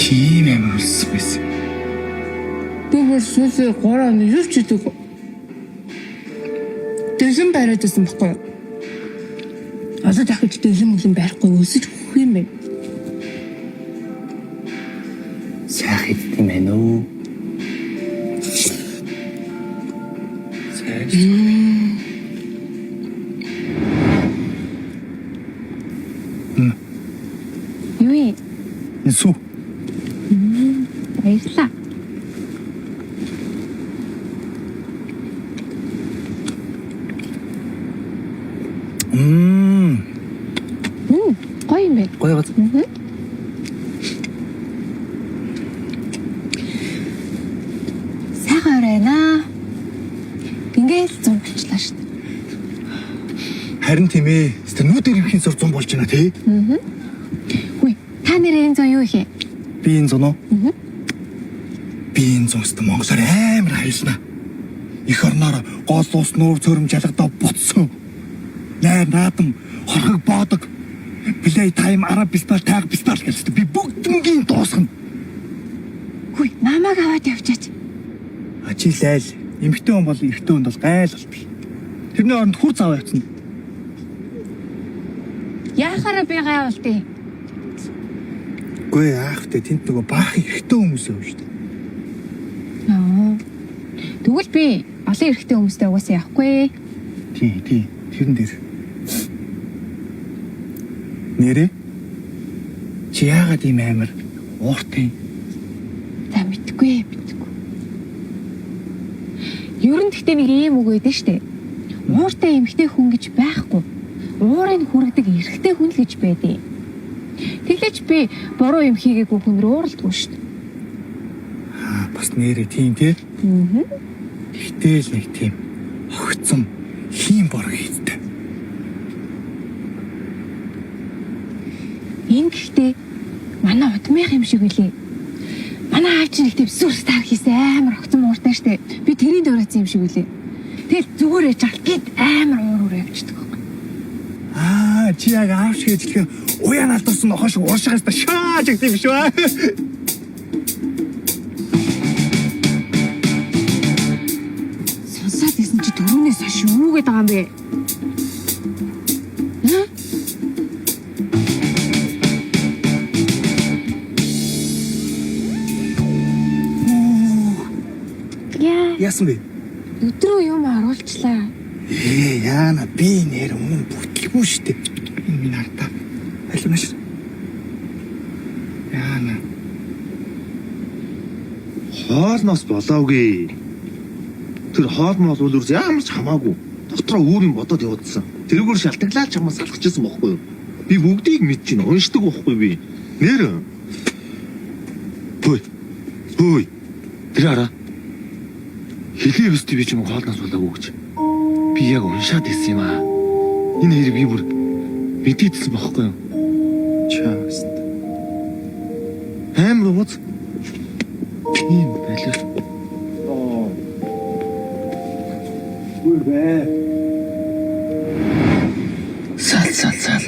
Чи ийм амар өлссөн байсан. Би бүр сүүлийн 3 хоног юу ч идэг. Дэлгэн бариад байсан байхгүй юу? Одоо дахиж дэлгэн мөлөн барихгүй өсөж өгөх юм бэ? Сайх иддэг юм байна уу? Юу юм? Энэ сүү. Баярлалаа. Мм. Гоё юм байна. Гоё гоц. Сайхан орой байна. Ингээл зам болчлаа шүү дээ. Харин тийм ээ. Тэр нүд ирэмхийн зур зам болж байна тий. Хүй, та нэрээ энэ зам юу их юм? Би энэ зун уу? Би энэ зун өстө монголоор амар хаялна. Их орноор гол ус нуур цөрөм жалгадаа ботсон. Найр наадам хорхог боодог. Play time араб бисбал тайг бисбал гэж би бүгднгийн дуусгана. Хүй, намайг аваад явчаач. Ажилайл. Эмэгтэй хүн бол эрэгтэй хүнд бол гайл болдог. Тэрний оронд хүр цаваа явцна. Яхаараа би гай болтыг. Үгүй яах вэ? Тэнд нөгөө баахан эрэгтэй хүмүүс явна шүү дээ. Аа. Тэгвэл би олон эрэгтэй хүмүүстэй угаасаа явахгүй. Тий, тий. Тэрэн дээр. Нэрээ. Чи яагаад ийм амар ууртай юм? За мэдгүй, мэдгүй. Ер нь гэхдээ нэг ийм үг өгдөө штэ. Ууртай эмэгтэй хүн гэж байхгүй. Уурыг хүргэдэг эрэгтэй хүн л гэж байдیں۔ Тэглэж би буруу юм хийгээгүй хүн рүү ууралдгүй штэ. Аа, бас нэрээ тийм тий. Аа. Тэгтэл нэг тийм огцом хийм борог хийдтэй. Энэ гэхдээ манай удмынх юм шиг үлээ. Манай аав чинь их тийм сүр стар хийсэн амар огцом ууртай штэ. Би тэрийн дөрөөцсөн юм шиг үлээ. Тэгэл зүгээр яж гал гид амар уур уур явчихдаг байхгүй. Аа, чи яг аав шиг ажиллах уян алдсан нохоо шиг ууршихаас та шааж гэдэг юм шүү. аа. Сонсоод исэн чи дөрөвнөөс хойш юу гэдэг байгаа юм бэ? Хм? Яа, Яасан бэ? өдрөө юм оруулчлаа. Ээ, яана би нэр өмнө бүтлгүй штэ. Энэ минь хартаа. Аль унаш. Яана. Хоолноос болоогүй. Тэр хоол мол бол үрс ямар ч хамаагүй. Дотроо өөр юм бодоод явуулсан. Тэрүүгээр шалтгаглаа чамаас салгажсэн бохгүй юу? Би бүгдийг мэдчихэв. Уншдаг бохгүй би. Нэр. Хөөе. Хөөе. Тэр хараа. Хэлээ өстө би чам хоолноос болоогүй гэж. Би яг уншаад ирсэн юм аа. Энэ хэрэг би бүр мэдээдсэн бохгүй юу? Част. Амар ууз. Тийм байлаа. Үгүй бэ. Сал сал сал.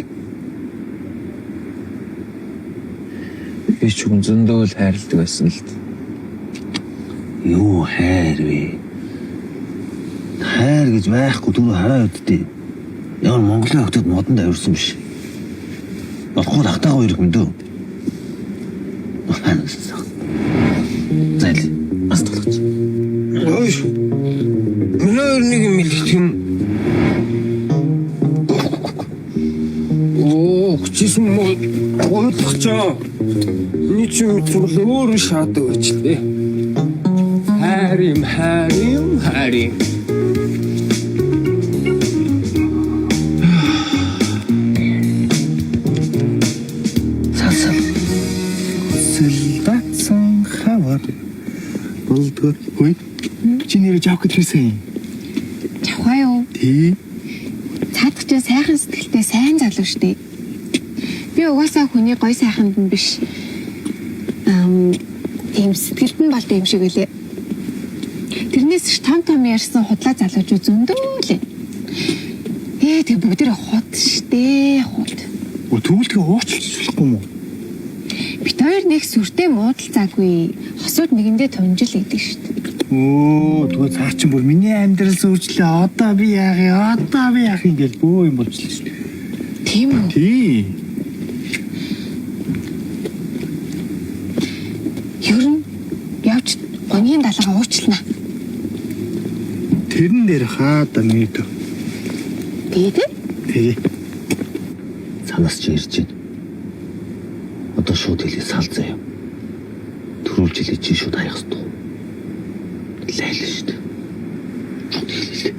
Би ч хүн зөндөө л хайрладаг байсан л д. Юу хайр вэ? Хайр гэж байхгүй түрүү хараа үдтэй. Ямар Монголын охтод модонд авирсан биш. Болохгүй тагтаагаа ирэх юм дөө. Зайл бас толгоч. Ой. Миний хоёр нэг юм хэлэх юм. Оо, чисэн мó гуйлгачаа. Миний чи мэдсэн бол өөрөө шаадаг байж лээ. Хайр юм, хайр юм, хайр юм. Сал сал. Хүсэл татсан хавар. Болдгоо. Хөөе. Чи нэр жавх гэжсэн юм. Чавхаа юу? Тий. Цаадах чинь сайхан сэтгэлтэй сайн залуу штэ. Би угаасаа хүний гой сайханд нь биш. Ам тийм сэтгэлд нь болд юм шиг үлээ. Тэрнээс ч том том ярьсан худлаа залуучууд зөндөө лээ. Ээ тэг бүгдээрээ худ штэ худ. Өө тэгвэл тэгээ уучлах болохгүй юм уу? Бит хоёр Хоёр нэг сүртэй муудалцаагүй. Хосууд нэгэндээ тунжил гэдэг шүү дээ. Өө тэгвэл цаа чинь бүр миний амьдрал зүүжлээ. Одоо би яах юм? Одоо би яах юм гэж бөө юм болчихлоо шүү дээ. Тийм үү? Тий. Ер нь явж гунийн далгаа уучлана. Тэрэн дээр хаада мэдв. Тэгээд Тий. Цанаас чи ирж байна. Одоо шууд хэлээ сал заяа. Төрүүл жилээ чи шууд хаях ёстой. Лайлаа шүү дээ. Шууд хэлээ.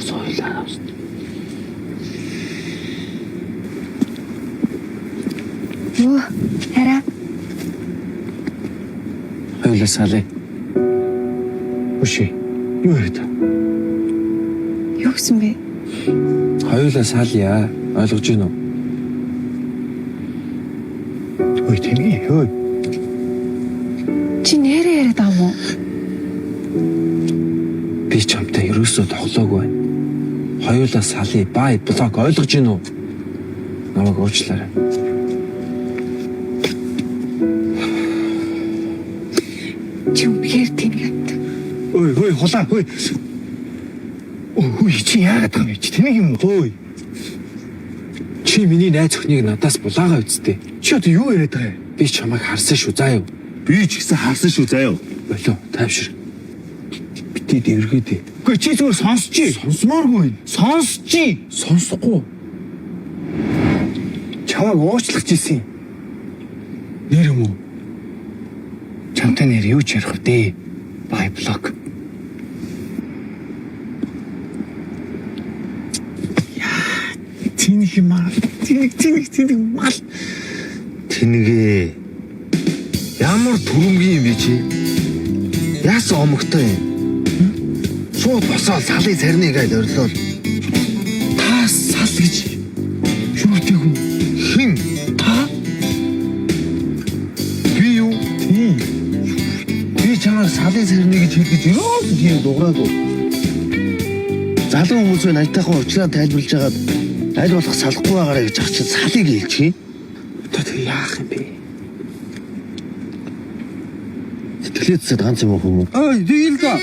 Соёлаа авсан. юу? Хараа Хоёулаа салъя. Үшээ. Юу яриад байгаа? юу гэсэн бэ? Хоёулаа салъя. Ойлгож байна уу? Ой тэний. Ой. Чи нэрээ яриад байгаа юм уу? Би чамтай ерөөсөө тоглоогүй байна. Хоёулаа салъя. Бай блок ойлгож байна уу? Намайг уучлаарай. Чи үнэхээр тэнэг амт. Ой ой хулаа ой. Ой хүй чи яагаад байгаа юм бэ? Чи тэнэг юм уу? Ой. Чи миний найз охиныг надаас булаагаа үсттэй. Чи одоо юу яриад байгаа юм? Би чамайг харсан шүү заа юу. Би ч гэсэн харсан шүү заяа. Болоо тайвшир. Бити дэвэргээд. Үгүй чи зүгээр сонсч. Сонсмооргүй. Сонсч. Сонсохгүй. Чамайг уучлах гэсэн юм. Нэр юм уу? Чамтай нэр юу ч ярих вэ? Бай блок. Яа, тэнэг юм аа. Тэнэг тэнэг тэнэг мал. Тэнгээ. Ямар төрөмгийн юм бэ чи? Яасан омогтой юм? Шууд босоод салыг сарныг айл орилол. Та сал гэж юу гэдэг юм? Хин Та би юу? Тийм. Би чамайг салыг сарныг гэж хэлгэж ерөөсөө тийм дуграагүй. Залуу хүмүүс байна аятайхан уулзраа тайлбарлаж хагаад аль болох салахгүй байгаарэ гэж ах чинь салыг хэлчих юм. одоо тэг яах юм бэ? Сэтгэлээ цэцэд ганц юм уу хүмүүс? Ой тэгэл да.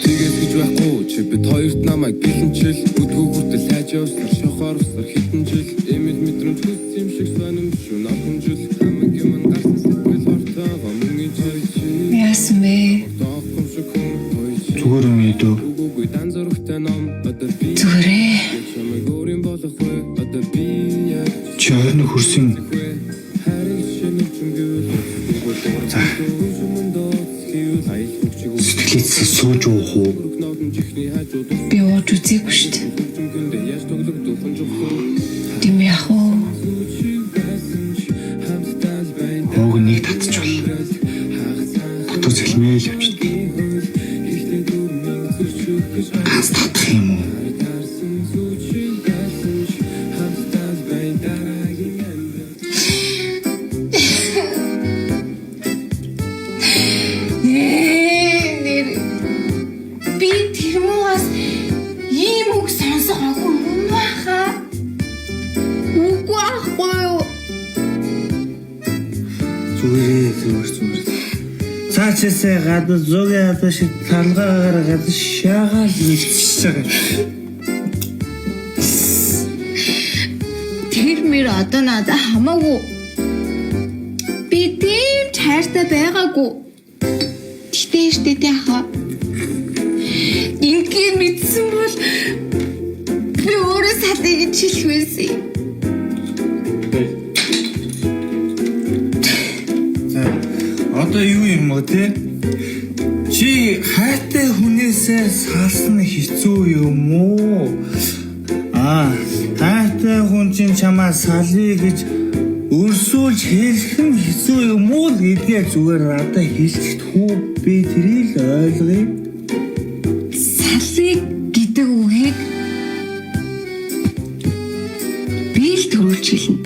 Тэгээс гэж байхгүй чи бид хоёрт намайг бэлэнчил өдгөө хүртэл хайж явснаар шохоор уснаар хэдэн жил эмэл мэдрэмж хүссэн юм шиг сонирм шүү намхан жил хамаг юм гарсан сэтгэл хортойгоо мөнгөний чой чи Яасан бэ? тоохон шиг хүн хой чи Зүгээр юм ээ дөө. үгүйгүй дан зурагтай ном одоо би Зүгээрээ. чамайг өөрийн болох вэ одоо би яг Чи ойрны хөрсөн вэ харин шинэ юм гэвэл За. сэтгэлээсээ сууж уух уу? Би ууж үзээгүй шүү дээ. Тийм яах вэ? Ууг нэг татчихвал. Дотор цалмэл явчихдаг. Ганц татах юм уу? Нэр би тэр муугаас ийм үг сонсох охин мөн баха. Үгүй аахгүй юу? Зүгээрээ зүгээр зүгээр. Цаашаасаа гадна зугийн хадаа шиг талгаагаар гадна шаагаал нэлчихэж байгаа. Тэр мэр одоо надад хамаагүй. Би тийм ч хайртай байгаагүй. Гэтэ штэ тэ хаа. Ингээ мэдсэн бол би өөрөө салъя гэж хэлэх байсан юм. За одоо юу юм бэ те? Чи хайртай хүнээсээ салсан хэцүү юм уу? Аа, хайртай хүн чинь чамаа салъя гэж өрсүүлж хэлэх нь хэцүү юм уу л гэдгээ зүгээр надад хэлчихд хүү би тэрийг л ойлгоё. Салъя гэдэг үгийг би л төрүүлж хэлнэ.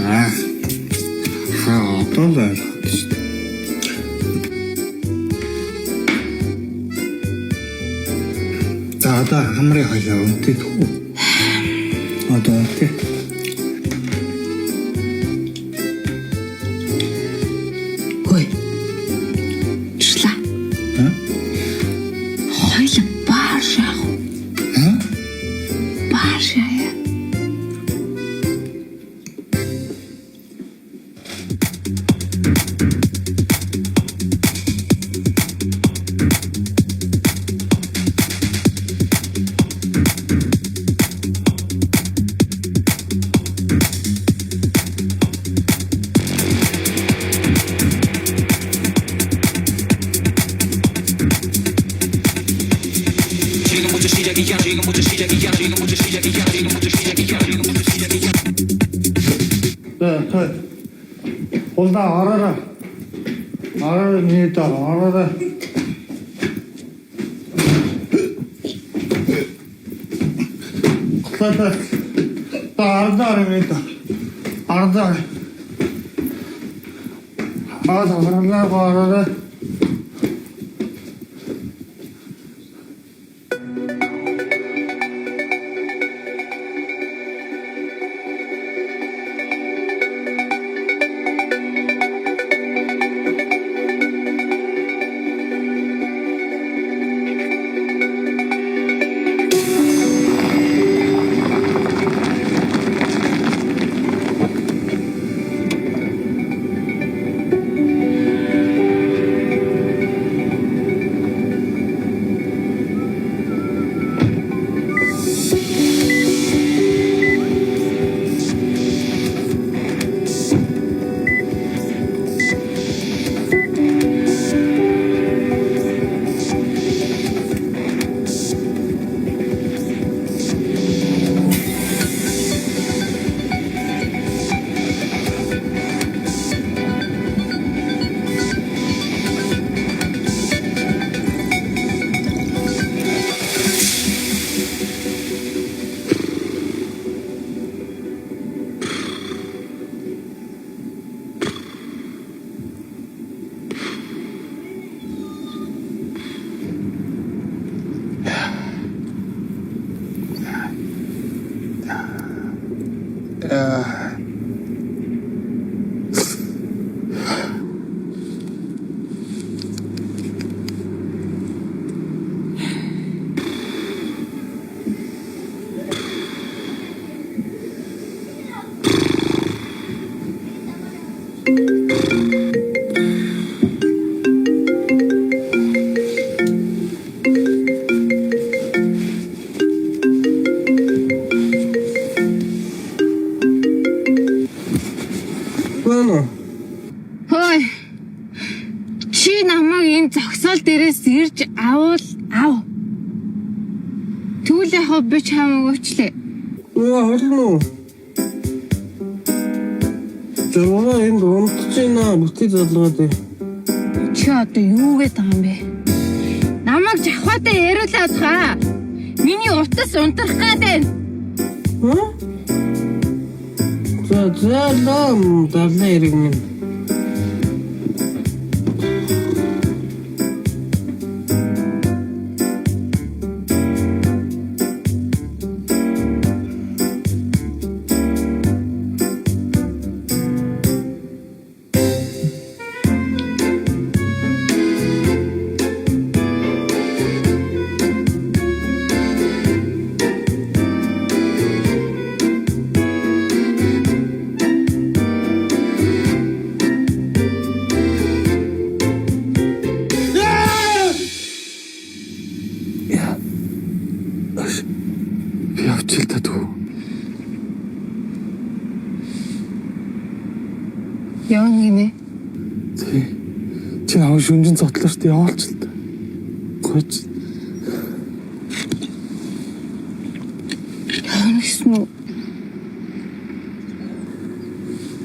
Аа. Хаа одоо л ойлгох шүү дээ. За одоо хамрын хойлоо үнтэй тхүү. Одоо үнтэй. Хөөе. Жишлаа. Хм? Хоёул баар шаах. Хм? Баар шаая. За Улдаа ороорой. Ороорой миний доо ороорой. Хлаа. Та ардаар миний доо. Ардаар. Аа ороорой ороорой. Гэнэ. Хөөе. Чи намайг энэ зогсоол дээрээс ирж авал ав. Тэгвэл яг би чамайг уучлаа. Яа холно уу? Жаргана энд унтж байна. Бүтээ залгаад бай. Чи одоо юу гээд байгаа юм бэ? Намайг жавхаатай яриулаад хаа. Миний утас унтрах гээд байна. Хм? За зээлээ далай хэрэг минь. Би явчих л та дүү. Явна гинэ. Тий. Чи намайг шүнжин цотлоо шүү дээ. Явуулч л та. Гойч. Явна гэсэн үү?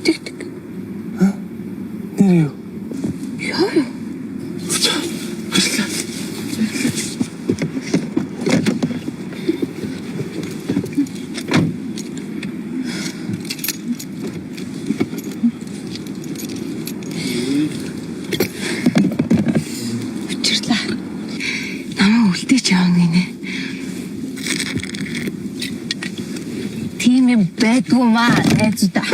Тэг тэг. Нэр юу? Яа. Учирлаа. Намайг үлдээч явна гинэ. юм байдгүй маа найзуудаа.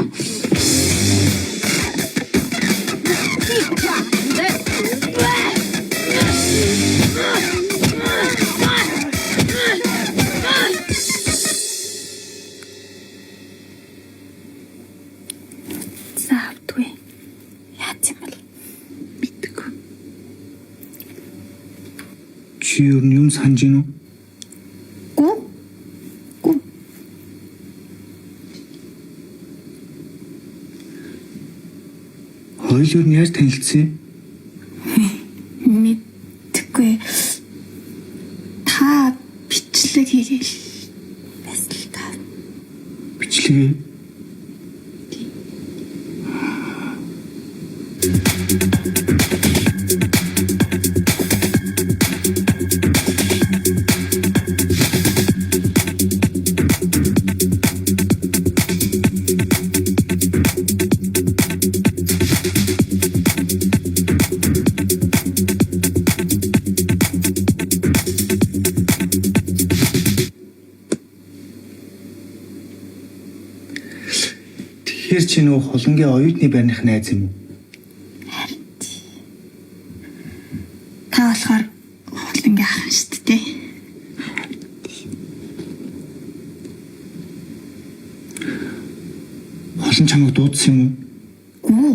Заавдгүй. Яаж юм бол? Мэддэг. Чи ер нь юм санаж гин үү? Гүү? Гүү. Хоёул ер нь яаж танилцсан юм? Мэдгүй. Та бичлэг хийгээл байсан л та. Бичлэгээ. Тэгэхээр чи нөгөө хулангийн оюутны байрных найз юм уу? Та болохоор хулангийн ах юм шүү дээ. Хулан чамайг дуудсан юм уу? Гүү.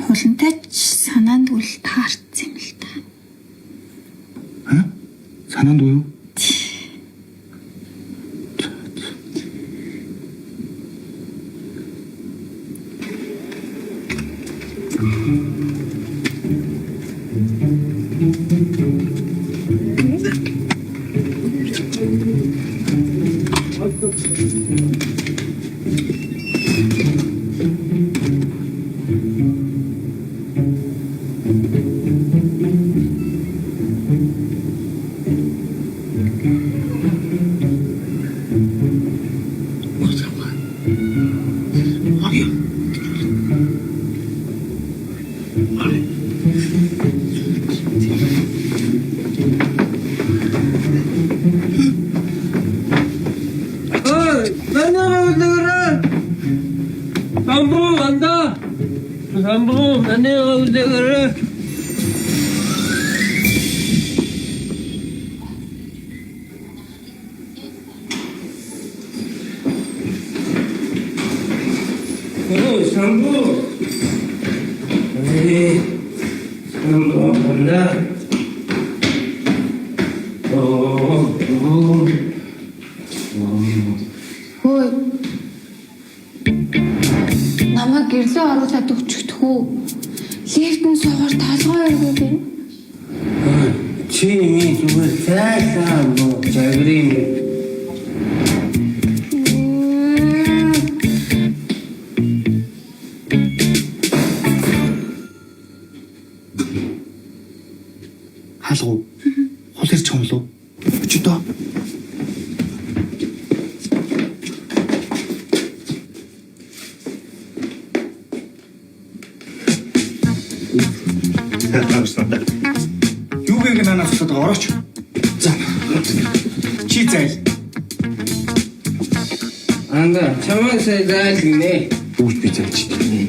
Хулантай ч санаанд үл таарцсан юм л та. Аа? Санаанд үгүй юу? Манайгаа үлээгээрэй. Самбуу анда. Самбуу манайгаа үлээгээрэй. Оо, самбуу. Эй, самбуу анда. Оо, оо. Хөөе. Намайг гэрлөө оруулаад өгчихдөх үү? Лифтэн суугаар толгой өргөд юм. Чи минь зүгээр цайлаа мó жагрын. Хаалга уу? Хул ирж байгаа юм лу? Өчигдөө. Юу гэх нанаас асуудаг орооч. За. Чи зайл. Анда чамаа сая зайл гинэ. Бүгд би зайлж байна.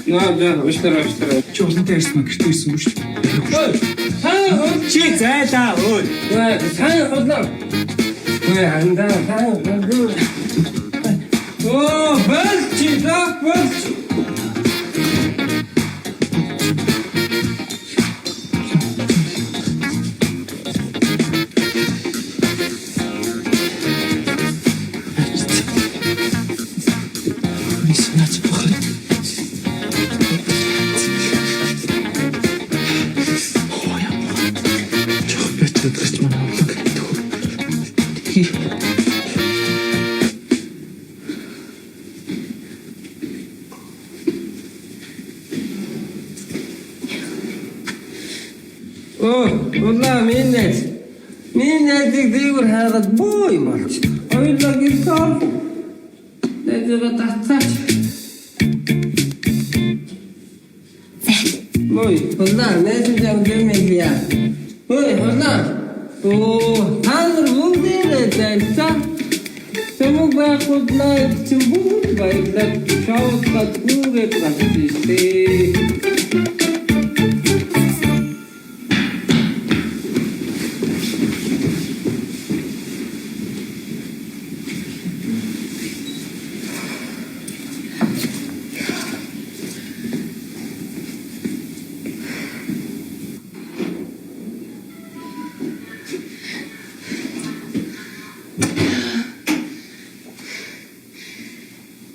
Наа за уушлаарай уушлаарай. Чи улантай ярьсан маа гэртээ ирсэн үү шүү дээ. Ой, сан Чи зайлаа өө. хулаа. Сан хулаа. Ой, анда сан хулаа. Оо, болч да болч. Оо, улаа минь найз. Миний найзыг дээгүүр хайгаад бөө юм болч. Хоёулаа гэрт орох. Найзыгаа татсаач. Ой, улаа найз жам дэмэлья. Ой, улаа. Оо, та нар бүгдээрээ зайлцаа. Тэмүүг Чамаг байхгүй наад чи бүгд баярлаад шоудгаад гүгээд гарсан шүү дээ.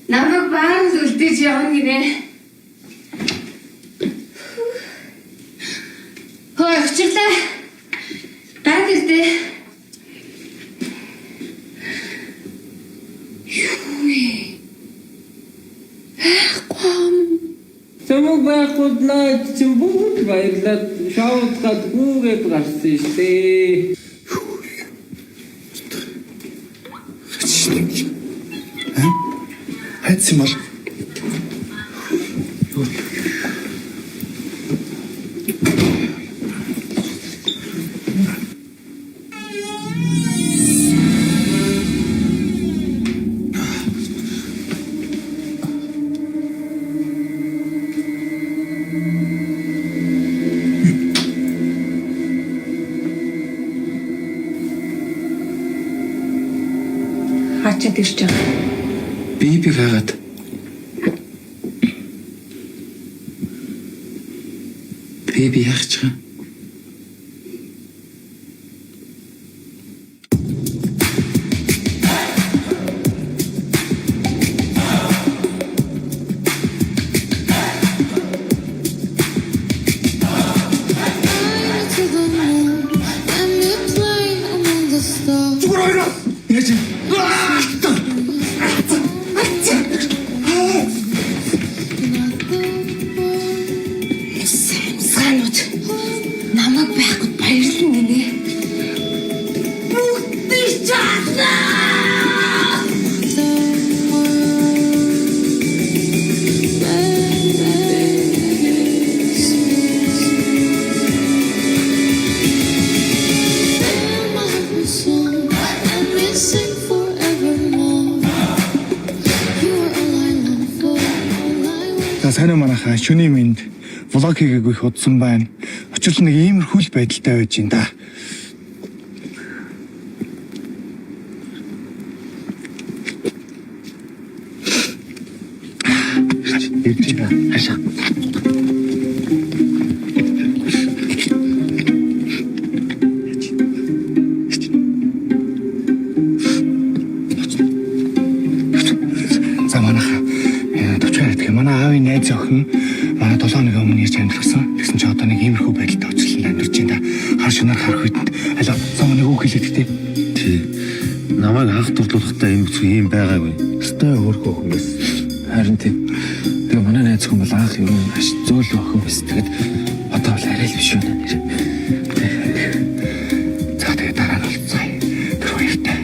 Намайг баан л үлдээж явна гинэ. Хөөе, өчирлээ. Гараад ирдээ. Юу вэ? Байхгүй юм. Чамаг байхгүй наад чи бүгд баярлаад шоудгаад гүгээд гарсан шүү дээ. Хайцсан бол. Хачаад ирж байгаа. Би хагаад. Би яах ч юм. Fly to the moon and be playing among the stars. Зүгээр хоёроо. Яаж юм? Not the world. Самсгаанууд намайг байхгүй баярлан гинэ. Бүгдийг чаалаа. The world makes me Fill my heart with song and we sing forevermore. You are all I long for, all I worship. За сайн уу манайхаа шөнийн мэнд vlog хийгээгүй их удсан байна. Учир нэг иймэрхүү л байдалтай байж байна да. Ирж байна. Хашаа. За манайхаа товчхон ярьдаг. Манай аавын найз охин манай 7 хоногийн өмнө ирж амьдрсан. Тэгсэн чи одоо нэг иймэрхүү байдалтай учрланд амьдарч байна да. Хар шунаар харах үетэнд алаа зам нэг үг хэлээд тэ. Тий. Намайг анх дурлуулахдаа энэ бүцгүй юм байгаагүй. Өстой хөөрхөн охин байсан. Харин тийм. Тэгээ манай найз хүн бол анх ер нь маш зөөлөн охин байсан. Тэгээд одоо бол арай л биш байна нэр. За тэгээ дараа нь уулзъя. Тэр баяртай.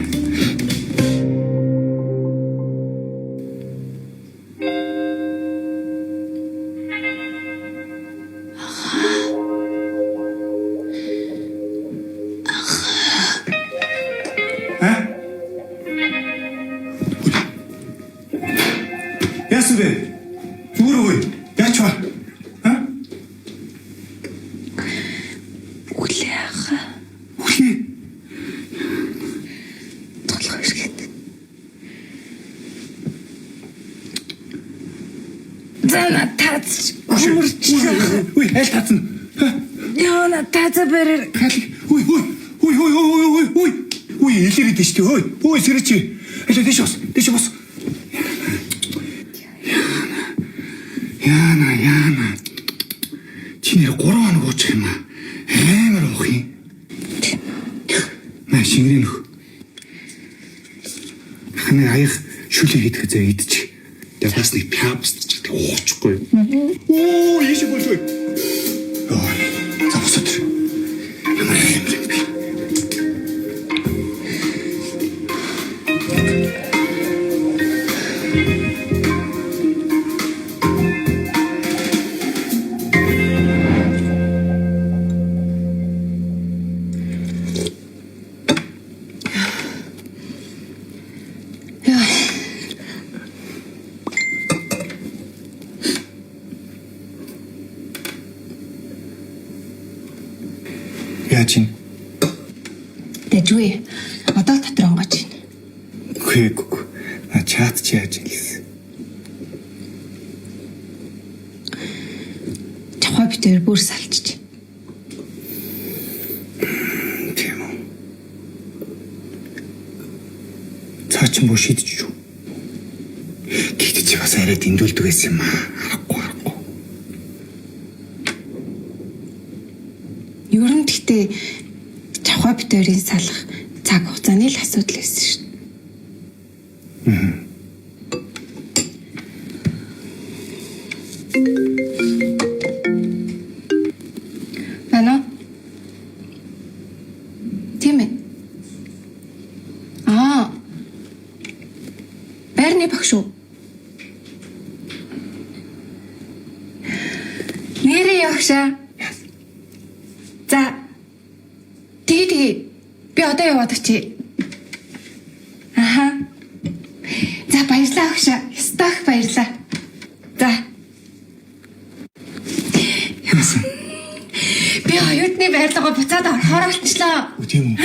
Аа? Яасан бэ? Зүгээр үгүй. Яач вэ? Аа? Үглээ ахаа. Үхлээ. Толгой эргээд. За на таац хөмөрчлөө. Үгүй, аль таацна? Яа на таацаа барир. Үгүй, үгүй. Үгүй, үгүй, үгүй, үгүй, үгүй. Үгүй, илэрээд шүү дээ. Ой, ой, сэрэж чи. Аль дэш бас. Дэш бас. Яна, яна. Чи нэр 3 хоног уучих юм аа. Амар уух юм. Маа шингэрийн нөх. Ханы аях шүлэг идэх зэ идчих. Тэгээ бас нэг пяпс ч гэдэг уучихгүй. Оо, ийш болгүй. Йоо, за босоод ир. Ямар амар юм бэ? Яа. Яаж юм? Дэжгүй. Одоо л дотор онгооч байна. Үгүй үгүй. На чат чи яаж юм гэсэн. Чавхай битээр бүр салчиж. Тийм үү. Цаа чин буу шийдэж юу? Гэхдээ чи бас арай дэндүүлдэг байсан юм аа. Харахгүй харахгүй. Ер нь гэхдээ чавхай битээрийн салах цаг хугацааны л асуудал байсан шүү дээ. Байна уу? Тийм ээ. Аа. Байрны багш уу? Нэрээ явшаа. За. Тэгээ тэгээ. Би одоо яваад очие. Аха. За баярлалаа агшаа. Ёстой их баярлалаа. За. Яасан? Би оюутны байрлалгаа буцаад орохоор болчихлоо. Үгүй тийм үү?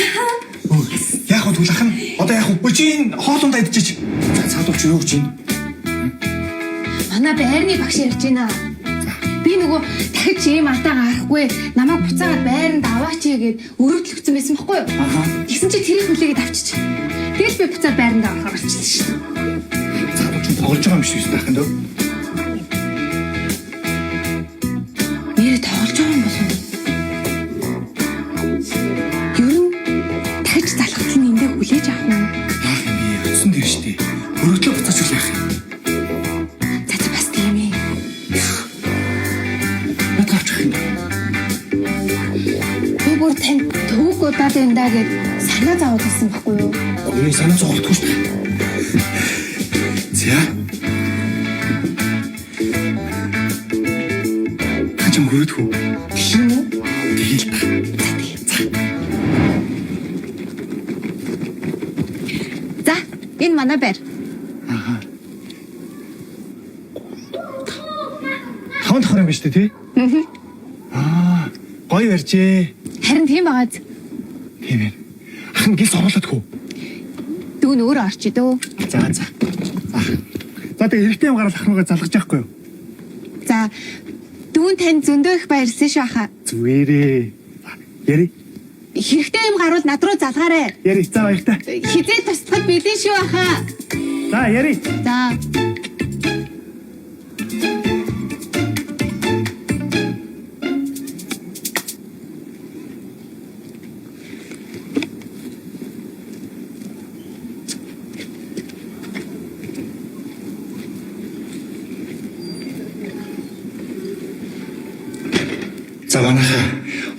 Өө, яах вэ түлх нь? Одоо яах вэ? Өө чи энэ хоол ундаа идчихэж. За цаадууч юу гэж юм? Манай байрны багш ярьж байна. Би нөгөө дахиж ийм алдаа гарахгүй намайг буцаагаад байранд аваач гээд өрөвдлөгдсөн байсан байхгүй юу? Аха. Тэгсэн чи тэрийг хүлээгээд авчиж. Тэгэл би буцаад байранд орохоор болчихлоо шүү дээ. Цаадууч тоглож байгаа юм шиг байх юм дөө. Нэрээ тоглож байгаа юм болов уу? Ер нь дахиж залхах нь эндээ хүлээж авах уу? Яах юм бэ? Утсан дээр штэ. Өргөдлөө буцаач үл яах юм? За за бас тийм ээ. Надад авчих юм. Би бүр тань төвөг удаад байна даа гэд санаа зовоод байсан байхгүй юу? Үгүй санаа зовлтгүй штэ. За. Та ч юм хөрөдөх үү? Тийм үү? Тэгэл та. За энэ манай байр. Таван давхар юм байна штэ тий? Аа. Гоё барьжээ. Харин тийм байгааз Тийм ээ. Ах нь гэлс оруулаад хөө. дүүн өөрөө орчие дөө. За за. За. За тэгээ хэрэгтэй юм гараад ах руугаа залгаж яахгүй юу? За дүүн тань зөндөө их баярлсан шүү ахаа. Зүгээрээ. За, яри. Хэрэгтэй юм гарвал над руу залгаарай. Яри. За баяртай. Хизээ туслахад бэлэн шүү ахаа. За яри. За. За манайхаа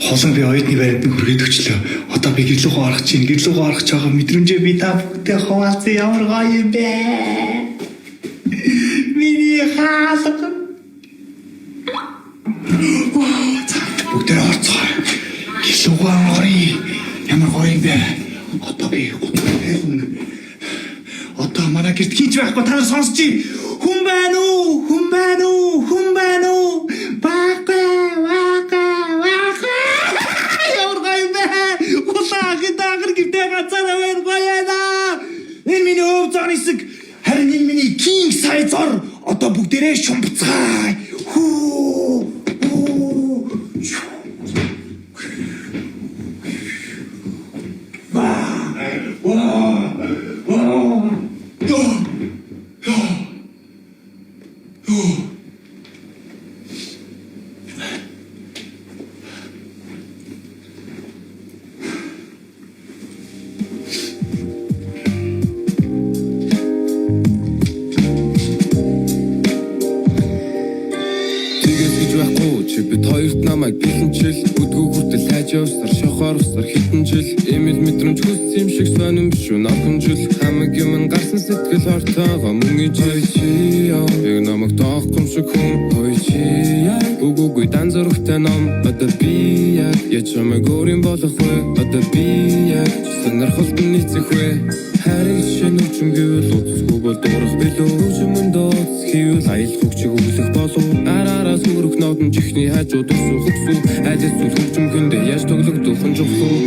хулан би оюутны байранд нь хүргээд өчлөө. Одоо би гэрлүүгөө орох чинь гэрлүүгөө орох ч байгаа мэдрэмжээ би та бүгдээ хуваалцсан ямар гоё юм бэ? Миний хаалга. За бүгдээ орцгоо. Гэрлүүгөө оръё. Ямар гоё юм бэ? Одоо би гутал. Одоо манай гэрт хийж байхгүй та нар сонсч. Хүн байна уу? Хүн байна уу? Хүн байна уу? Байхгүй, байхгүй, байхгүй. Ямар гоё юм бэ? Улаан дагар гэртээ ганцаараа байна гоё яана. Энэ миний өв зооны хэсэг. Харин энэ миний king size зор. Одоо бүгдээрээ шумбцгаая. Хүү. Хүү. Ваа. Ваа. Ваа. Йоо. Тэгээс гэж байхгүй чи бид хоёрт намайг бэлэнчил өдгөө хүртэл хайж явсаар шохоор усаар хэдэн жил эмэл мэдрэмж хүссэн юм шиг сонирн биш үү нохон жил хамаг юм нь гарсан сэтгэл хортойгоо мөн ижил чи яа яг намайг тоохгүй юм шиг хүн хой чи яа үгүй дан зурагтай ном одоо би яг яа чамайг өөрийн болох вэ одоо би яг сонирхолд нь нийцэх вэ. Хайрыг жишээ нүчм гэвэл удасгүй бол дуурах билүү. Хөгжмөн дууц хийвэл аялах хөгжиг өглөх болов. Араараа сүрэх нодон чихний хажууд өсөх хөксүү. Аль зүйл хөгжмөндөө яаж тоглогдох нь чухал.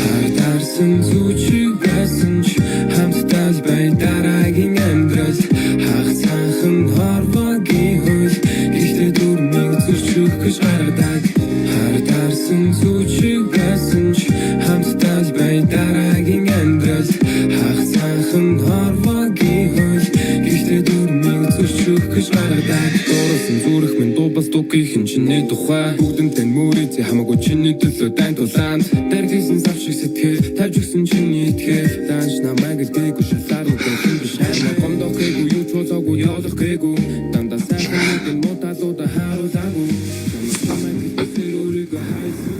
Хардарсан зүчиг байсан ч хамтдаа л бай дараагийн амьдрал. Хагас цаахан хорвогийн хөл гэхдээ дүрмийг зөрчих гэж гаргадаг. Хардарсан зүчиг байсан ч хамтдаа л бай дараагийн амьдрал. Хагас цаахан хорвогийн хөл гэхдээ дүрмийг зөрчих гэж гаргадаг. Дуурсан зүрх минь дуу бас дугийнхэн чиний тухай. Бүгдэнтэй мөрийцээ хамаагүй чиний төлөө дайн тулаанд. Дэргийсэн сав шиг сэтгэл тавьж өгсөн чиний итгэл. Данш намайг л гээгүй шалаар үгүй хэн биш харна. Гомдох гээгүй юу ч болоогүй явах гээгүй. Дандаа сайхан нэг муу талуудаа харуулаагүй. Чамайг хэлбэр өөрийгөө хайсан.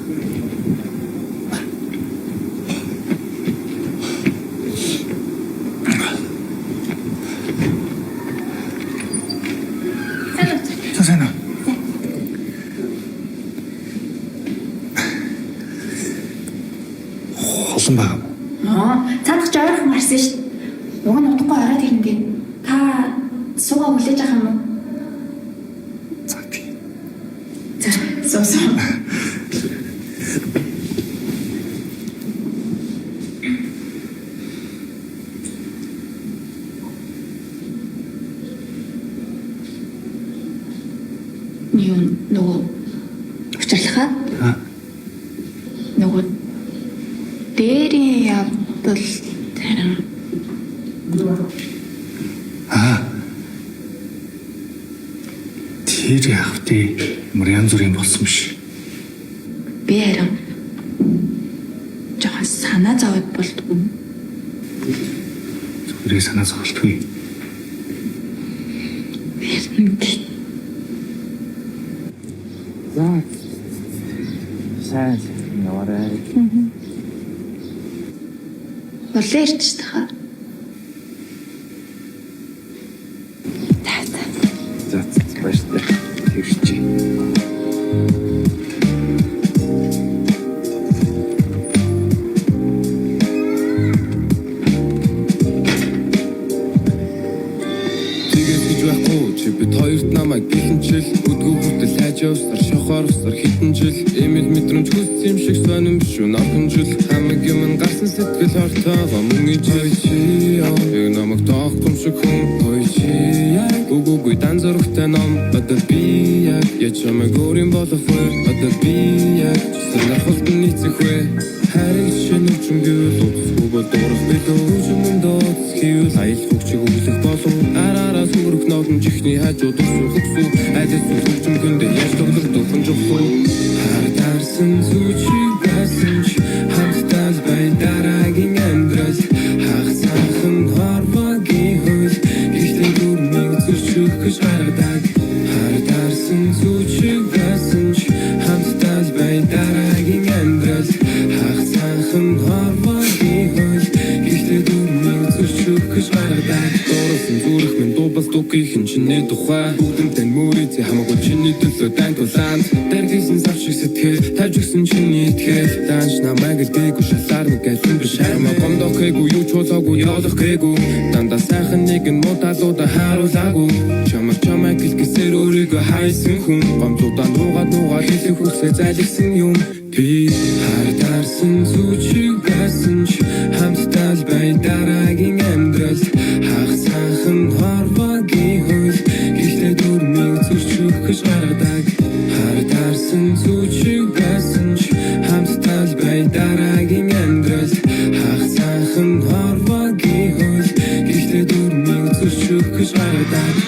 За сайн уу? Холон байгаа юм. Аа, цаадах чи ойрхон гарсан шүү дээ. Уг нь удахгүй ороод ирнэ дээ. Та суугаа хүлээж авах юм уу? За тий. За, суу суу. Юу нөгөө учирлахаа? Аа. Нөгөө дээрийн явдал харин Аа. Тэр яах вэ? Ямар янз бүрийн болсон биш. Би харин жоохон санаа зовоод болдгоо. Зүгээрээ санаа зовлтгүй. За. Сайн яваарай. Улаан ирчих тахаа. За за. За баярлалаа. Тэгшчи. Тэгээс гэж байхгүй чи бид хоёрт намайг бэлэнчил. Өдгөө хүртэл хайж явсаар шохоор усаар хэдэн жил. Эмэл мэдрэмж хүссэн юм шиг сонирм биш үү нохын жил. Хамаг юм гарсан сэтгэл хортоогоо мөн ижил. Чи яг намайг тоохгүй юм шиг хүн. Ой чи яг үгүйгүй дан зурагтай ном. Одоо би яг яа чамайг өөрийн болох вэ? Одоо би яг часрын хултан нийцэх вэ? Хайрыг жишээ нүчм гэвэл удасгүй бол дуурах билүү. Хөгжмөн дууц хийвэл аялах хөгжиг өглөх болов. Араараа сүрэх нодон чихний хажууд өсөх хөксүү. Аль зүйл хөгжмөндөө яаж тоглогдох нь чухал. Хардарсан зүчиг байсан ч хамтдаа л бай дараагийн амьдрал. Хагас цаахан хорвогийн хөл гэхдээ дүрмийг зөрчих гэж гаргадаг. Хардарсан зүчиг байсан ч хамтдаа л бай дараагийн амьдрал. Хагас цаахан хорвогийн хөл гэхдээ дүрмийг зөрчих гэж гаргадаг. Дуурсан зүрх минь дуу бас дугийнхэн чиний тухай. Бүгдэнтэй мөрийцээ хамаагүй чиний төлөө дайн тулаанд. Дэргийсэн сав шиг сэтгэл тавьж өгсөн чиний итгэл. Данш намайг л гээгүй шалаар нэг альэн биш хармаа. Гомдох гээгүй юу ч болоогүй явах гээгүй. Дандаа сайхан нэг нь муу талуудаа харуулаагүй. Чамайг чамайг хэлгэсээр өөрийгөө хайсан хүн. Гомцуудаа нуугаад нуугаад хэлэх үгсээ залгисан юм. Би хардарсан зүчиг байсан ч хамтдаа л бай дараагийн амьдрал. Хагас цаахан хорвогийн хөл гэхдээ дүрмийг зөрчих гэж гаргадаг. Хардарсан зүчиг байсан ч хамтдаа л бай дараагийн амьдрал. Хагас цаахан хорвогийн хөл гэхдээ дүрмийг зөрчих гэж гаргадаг.